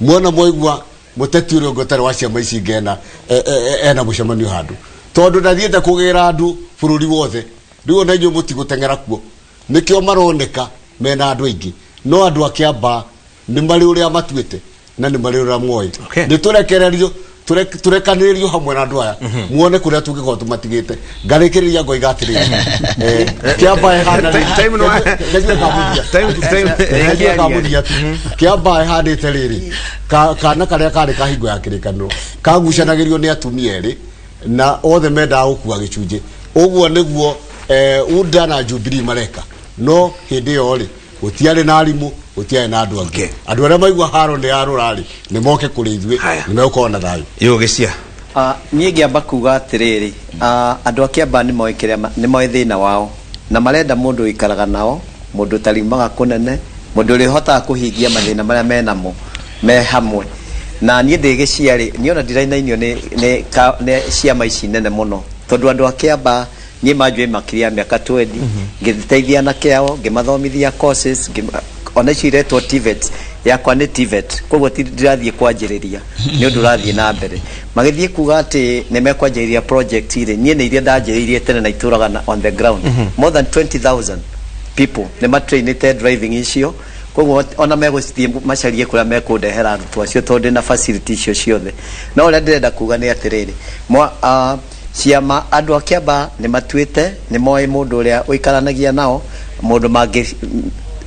muona mwaigua mũteti ũrĩa ũngĩ ũtarĩ wa ciama ici ingĩ ena mũcemanio handũ, tondũ ndathiĩte kũgĩra andũ bũrũri wothe. Rĩu ona inyuĩ mũtigũteng'era kuo, nĩkĩo maroneka mena andũ aingĩ, no andũ a Kĩamba nĩ marĩ ũrĩa matuĩte na nĩ marĩ ũrĩa moĩ. Nĩ tũrekererio tũrekanĩrĩrio hamwe na andũ aya muone kũrĩa tũngĩkorwo tũmatigĩte. Ngarĩkĩrĩria ngoiga atĩrĩrĩ, Kĩamba ĩhana Time no- Ngajua kamũthia. Time- Ngajua kamũthia tu. Kĩamba ĩhanĩte rĩrĩ, kana karĩa karĩ ka hingo ya kĩrĩkanĩro kagucanagĩrio nĩ atumia erĩ na othe mendaga gũkua gĩcunjĩ. Ũguo nĩguo UDA na Jubilee mareka, no hĩndĩ ĩyo rĩ gũtiarĩ na arimũ, gũtiarĩ na andũ angĩ. Andũ arĩa maigua haro nĩ yarũra rĩ, nĩ moke kũrĩ ithuĩ, nĩ megũkorwo na thayũ. Yũgĩcia. Niĩ ngĩamba kuga atĩrĩrĩ, andũ a Kĩamba nĩ moĩ kĩrĩa nĩ moĩ thĩna wao na marenda mũndũ ũikaraga nao, mũndũ ũtariumaga kũnene, mũndũ ũrĩa ũhotaga kũhingia mathĩna marĩa menamo me hamwe. Na niĩ ndĩ gĩcia rĩ, niĩ ona ndirainainio nĩ ciama ici nene mũno, tondũ andũ a Kĩamba niĩ manjũĩ makĩria ya mĩaka 20, ngĩteithia anake ao, ngĩmathomithia courses, ona icio iretwo TVET, yakwa nĩ TVET, koguo ti ndirathiĩ kwanjĩrĩria, nĩ ũndũ ũrathiĩ na mbere. Magĩthiĩ kuga atĩ nĩ mekwanjĩrĩria project rĩ, niĩ nĩ iria ndanjĩrĩirie tene na itũraga na on the ground. More than 20,000 people nĩ matrainĩte driving icio, koguo ona megũthiĩ macarie kũrĩa mekũndehera arutwo acio, tondũ ndĩna facility icio ciothe. No ũrĩa ndĩrenda kuga nĩ atĩrĩrĩ, ciama andũ a Kĩamba nĩ matuĩte, nĩ moĩ mũndũ ũrĩa ũikaranagia nao, mũndũ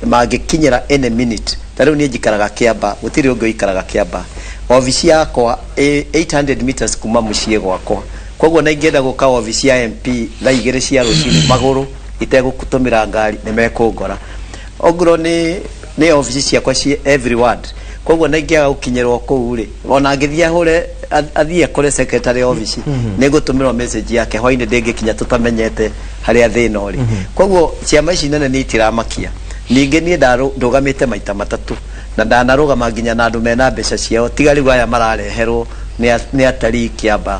mangĩkinyĩra any minute. Ta rĩu niĩ njikaraga Kĩamba, gũtirĩ ũngĩ ũikaraga Kĩamba. Obici yakwa ĩ 800 meters kuma mũciĩ gwakwa, koguo na ingĩenda gũka obici ya MP thaa 2 cia rũcinĩ magũrũ itegũtũmĩra ngari, nĩ mekũngora. Ongorwo nĩ obici ciakwa ciĩ every ward, koguo na ingĩaga gũkinyĩrwo kũu rĩ, ona angĩthiĩ ahũre athiĩ akore secretary obici, nĩ ngũtũmĩrwo message yake hwainĩ ndĩngĩkinya tũtamenyete harĩa thĩna ũrĩ. Koguo ciama ici nene nĩ itiramakia. Ningĩ niĩ ndũgamĩte maita matatũ na ndanarũgama nginya na andũ mena mbeca ciao, tiga rĩu aya marareherwo nĩ atarii Kĩamba,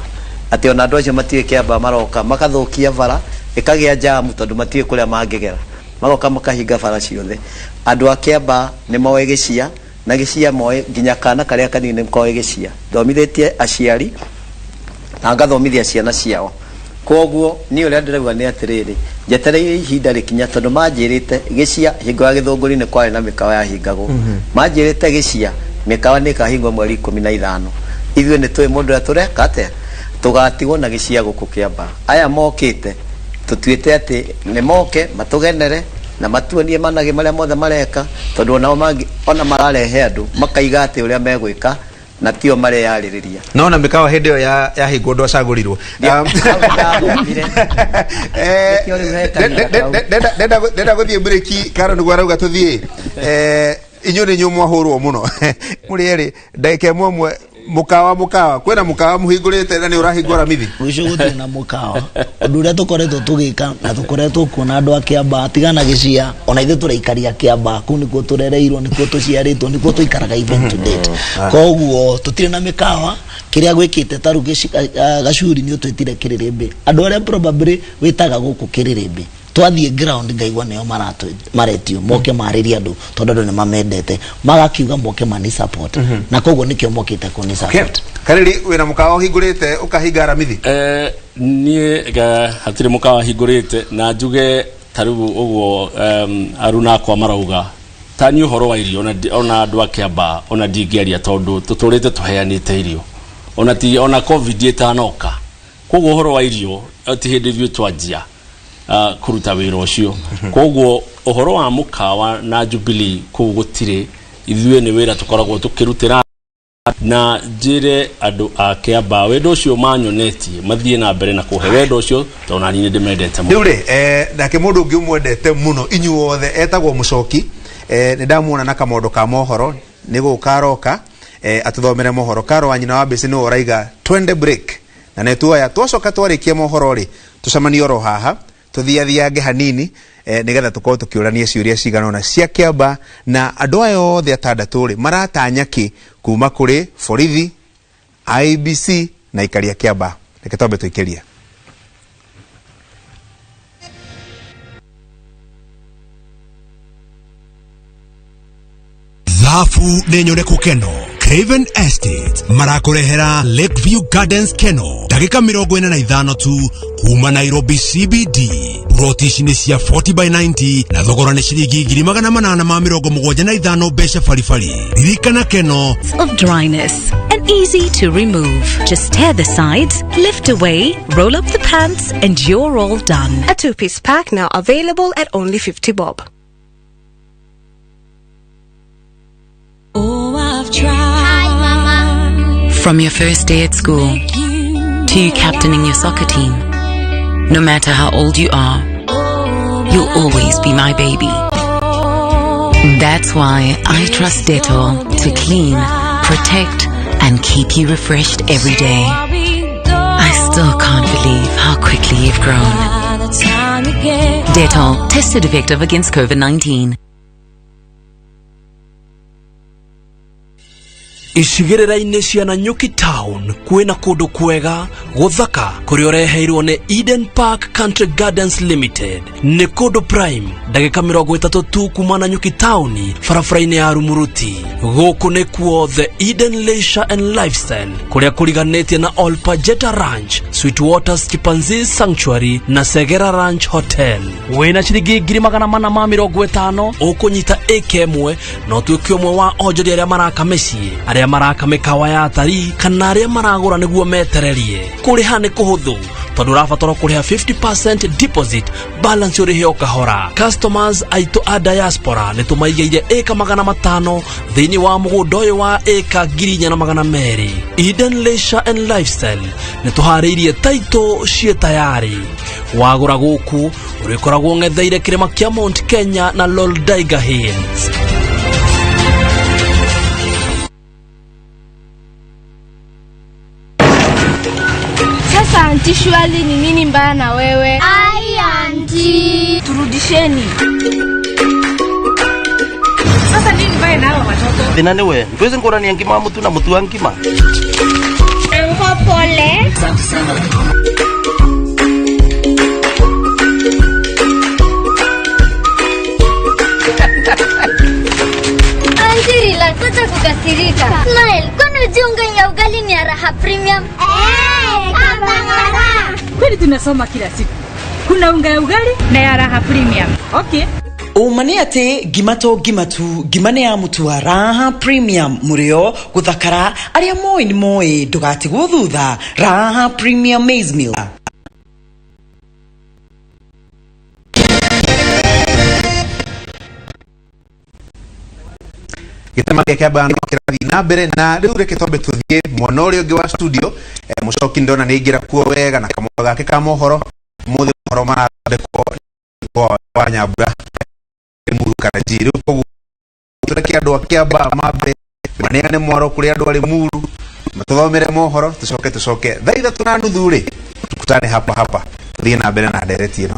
atĩ ona andũ acio matiũĩ Kĩamba, maroka makathũkia bara ĩkagĩa jamu tondũ matiũĩ kũrĩa mangĩgera, magoka makahinga bara ciothe. Andũ a Kĩamba nĩ moĩ gĩcia Na gĩcia moĩ nginya kana karĩa kanini koĩ gĩcia. Thomithĩtie aciari na ngathomithia ciana ciao. Koguo niĩ ũrĩa ndĩrauga nĩ atĩrĩrĩ, njetereire ihinda rĩkinya, tondũ manjĩrĩte gĩcia hingo ya gĩthũngũri nĩ kwarĩ na mĩkawa yahingagwo. Manjĩrĩte gĩcia mĩkawa nĩ ĩkahingwo mweri 15. Ithuĩ nĩ tũĩ mũndũ ũrĩa tũreka atĩa, tũgatigwo na gĩcia gũkũ Kĩambaa. Aya mokĩte tũtuĩte atĩ nĩ moke matũgenere na matuonie managĩ marĩa mothe mareka, tondũ onao mangĩ ona mararehe andũ makaiga atĩ ũrĩa megwĩka na tio mareyarĩrĩria. No na mĩkawa hĩndĩ ĩyo yahingwo ndwacagũrirwo. Nĩkĩo rĩu he kahinda kau. Ndenda gũthiĩ mburĩki karo nĩguo arauga tũthiĩ. Inyuĩ nĩ inyuĩ mwahũrwo mũno mũrĩ erĩ ndagĩka ĩmwe ĩmwe. Mũkawa kwĩna mũkawa mũhingũrĩte na nĩ ũrahingwo Aramithi? Ũcio gũtirĩ na mũkawa. Ũndũ ũrĩa tũkoretwo tũgĩka na tũkoretwo kuona andũ a Kĩambaa tigana gĩcia, ona ithuĩ tũraikaria Kĩambaa, kũu nĩkuo tũrereirwo, nĩkuo tũciarĩtwo, nĩkuo tũikaraga even to date. Koguo tũtirĩ na mĩkawa. Kĩrĩa gwĩkĩte ta rĩu Gacuri nĩ ũtwĩtire Kĩrĩrĩmbĩ, andũ arĩa probably wĩtaga gũkũ Kĩrĩrĩmbĩ, twathiĩ ground ngaigua nĩo maretio moke marĩrie andũ, tondũ andũ nĩ mamendete, magakiuga moke mani support. Na koguo nĩkĩo mokĩte kũni support. Karĩri, wĩna mũkawa ũhingũrĩte ũkahinga Aramithi? Niĩ hatirĩ mũkawa hingũrĩte, na njuge ta rĩu ũguo aruna akwa marauga ta niĩ ũhoro wa irio ona andũ a Kĩambaa ona ndingĩaria, tondũ tũtũrĩte tũheanĩte irio ona ti ona COVID ĩtanoka. Koguo ũhoro wa irio ti hĩndĩ ithuĩ twanjia kũruta wĩra ũcio. Koguo ũhoro wa mũkawa na Jubilee kũu gũtirĩ, ithuĩ nĩ wĩra tũkoragwo tũkĩrutĩra. Na njĩre andũ a Kĩambaa wendo ũcio manyonetie mathiĩ na mbere na kũhe wendo ũcio, tondũ nani nĩ ndĩmendete mũno. Rĩu rĩ, nake mũndũ ũngĩ ũmwendete mũno inyuothe etagwo Mũcoki. Nĩ ndamuona na kamondo ka mohoro, nĩ gũka aroka atũthomere mohoro. Karo wa nyina wa Mbĩcĩ nĩwe ũraiga twende break, na nĩ tuoya twacoka twarĩkia mohoro rĩ, tũcemanie oro haha tũthiathiange hanini, nĩgetha tũkorwo tũkĩũrania ciũria cigana ũna cia Kĩamba na andũ aya othe atandatũ rĩ maratanya kĩ kuma kũrĩ borithi, IEBC na aikari a Kĩamba. Reke twambe tũikĩrie. Thabu nĩ nyoneku Keno. Craven Estate marakũrehera Lakeview Gardens Keno, ndagĩka 45 tu kuma Nairobi CBD. Ploti ici nĩ cia 40 by 90 na thogora nĩ ciringi 875,000 mbeca baribari. Ririkana Keno of dryness and easy to remove. Just tear the sides, lift away, roll up the pants, and you're all done. A 2-piece pack now available at only 50 bob. Oh, I've tried. Hi, Mama. From your first day at school to you captaining your soccer team, no matter how old you are, you'll always be my baby. That's why I trust Dettol to clean, protect, and keep you refreshed every day. I still can't believe how quickly you've grown. Dettol, tested effective against COVID-19. Icigĩrĩra-inĩ cia Nanyuki Town kwĩna kũndũ kwega gũthaka kũrĩa ũreheirwo nĩ Eden Park Country Gardens Limited. Nĩ kũndũ prime, ndagĩka 30 tu kuma Nanyuki Town, barabara-inĩ ya Rumuruti. Gũkũ nĩkuo The Eden Leisure and Lifestyle, kũrĩa kũriganĩtie na Olpajeta Ranch, Sweetwaters Chimpanzee Sanctuary na Segera Ranch Hotel. Wĩna ciringi 450,000 ũkũnyita ĩka ĩmwe na ũtuĩke ũmwe wa onjoria arĩa maraka mĩciĩ, arĩa maraka mĩkawa ya atarii, kana arĩa maragũra nĩguo metererie. Kũrĩha nĩ kũhũthũ tondũ ũrabatara kũrĩha 50% deposit, balance ũrĩhe o kahora. Customers aitũ a diaspora nĩ tũmaigĩire ĩka 500 thĩinĩ wa mũgũnda ũyũ wa ĩka 4,200. Eden Leisure and Lifestyle nĩ tũharĩirie taitũ ciĩ tayarĩ. Wagũra gũkũ ũrĩkoragwo ng'etheire kĩrĩma kĩa Mount Kenya na Loldaiga Hills. Sasa anti, shwali ni nini mbaya na wewe? Ai anti, turudisheni. Sasa nini mbaya na hawa watoto? Thina ni we, ndwezi ngurania ngima mutu na mutu wa ngima. Anko pole. Asante sana. Auntie relax, acha kukasirika. Smile, kwani hujui unga ya ugali ni ya Raha Premium? Eh, kama Kweli tunasoma kila siku. Kuna unga ya ugali na ya Raha Premium. Okay. Ũma nĩ atĩ ngima to ngima tu, ngima nĩ ya mũtu wa Raha Premium, mũrĩo gũthakara, arĩa moĩ nĩ moĩ, ndũgatigwo thutha. Raha Premium Maize Meal. Gĩtema gĩa Kĩambaa no kĩrathiĩ na mbere, na rĩu reke twambe tũthiĩ mwena ũrĩa ũngĩ wa studio. Mũcoki ndona nĩ aingĩra kuo wega na kamũhoro gake ka mohoro. Ũmũthĩ mohoro marathondekwo wa Nyambura Limuru Karanjii. Rĩu koguo tũreke andũ a Kĩambaa mambe maneane mwaro kũrĩ andũ a Limuru, matũthomere mohoro, tũcoke 3:30 rĩ tukutane hapa hapa, tũthiĩ na mbere na ndereti ĩno.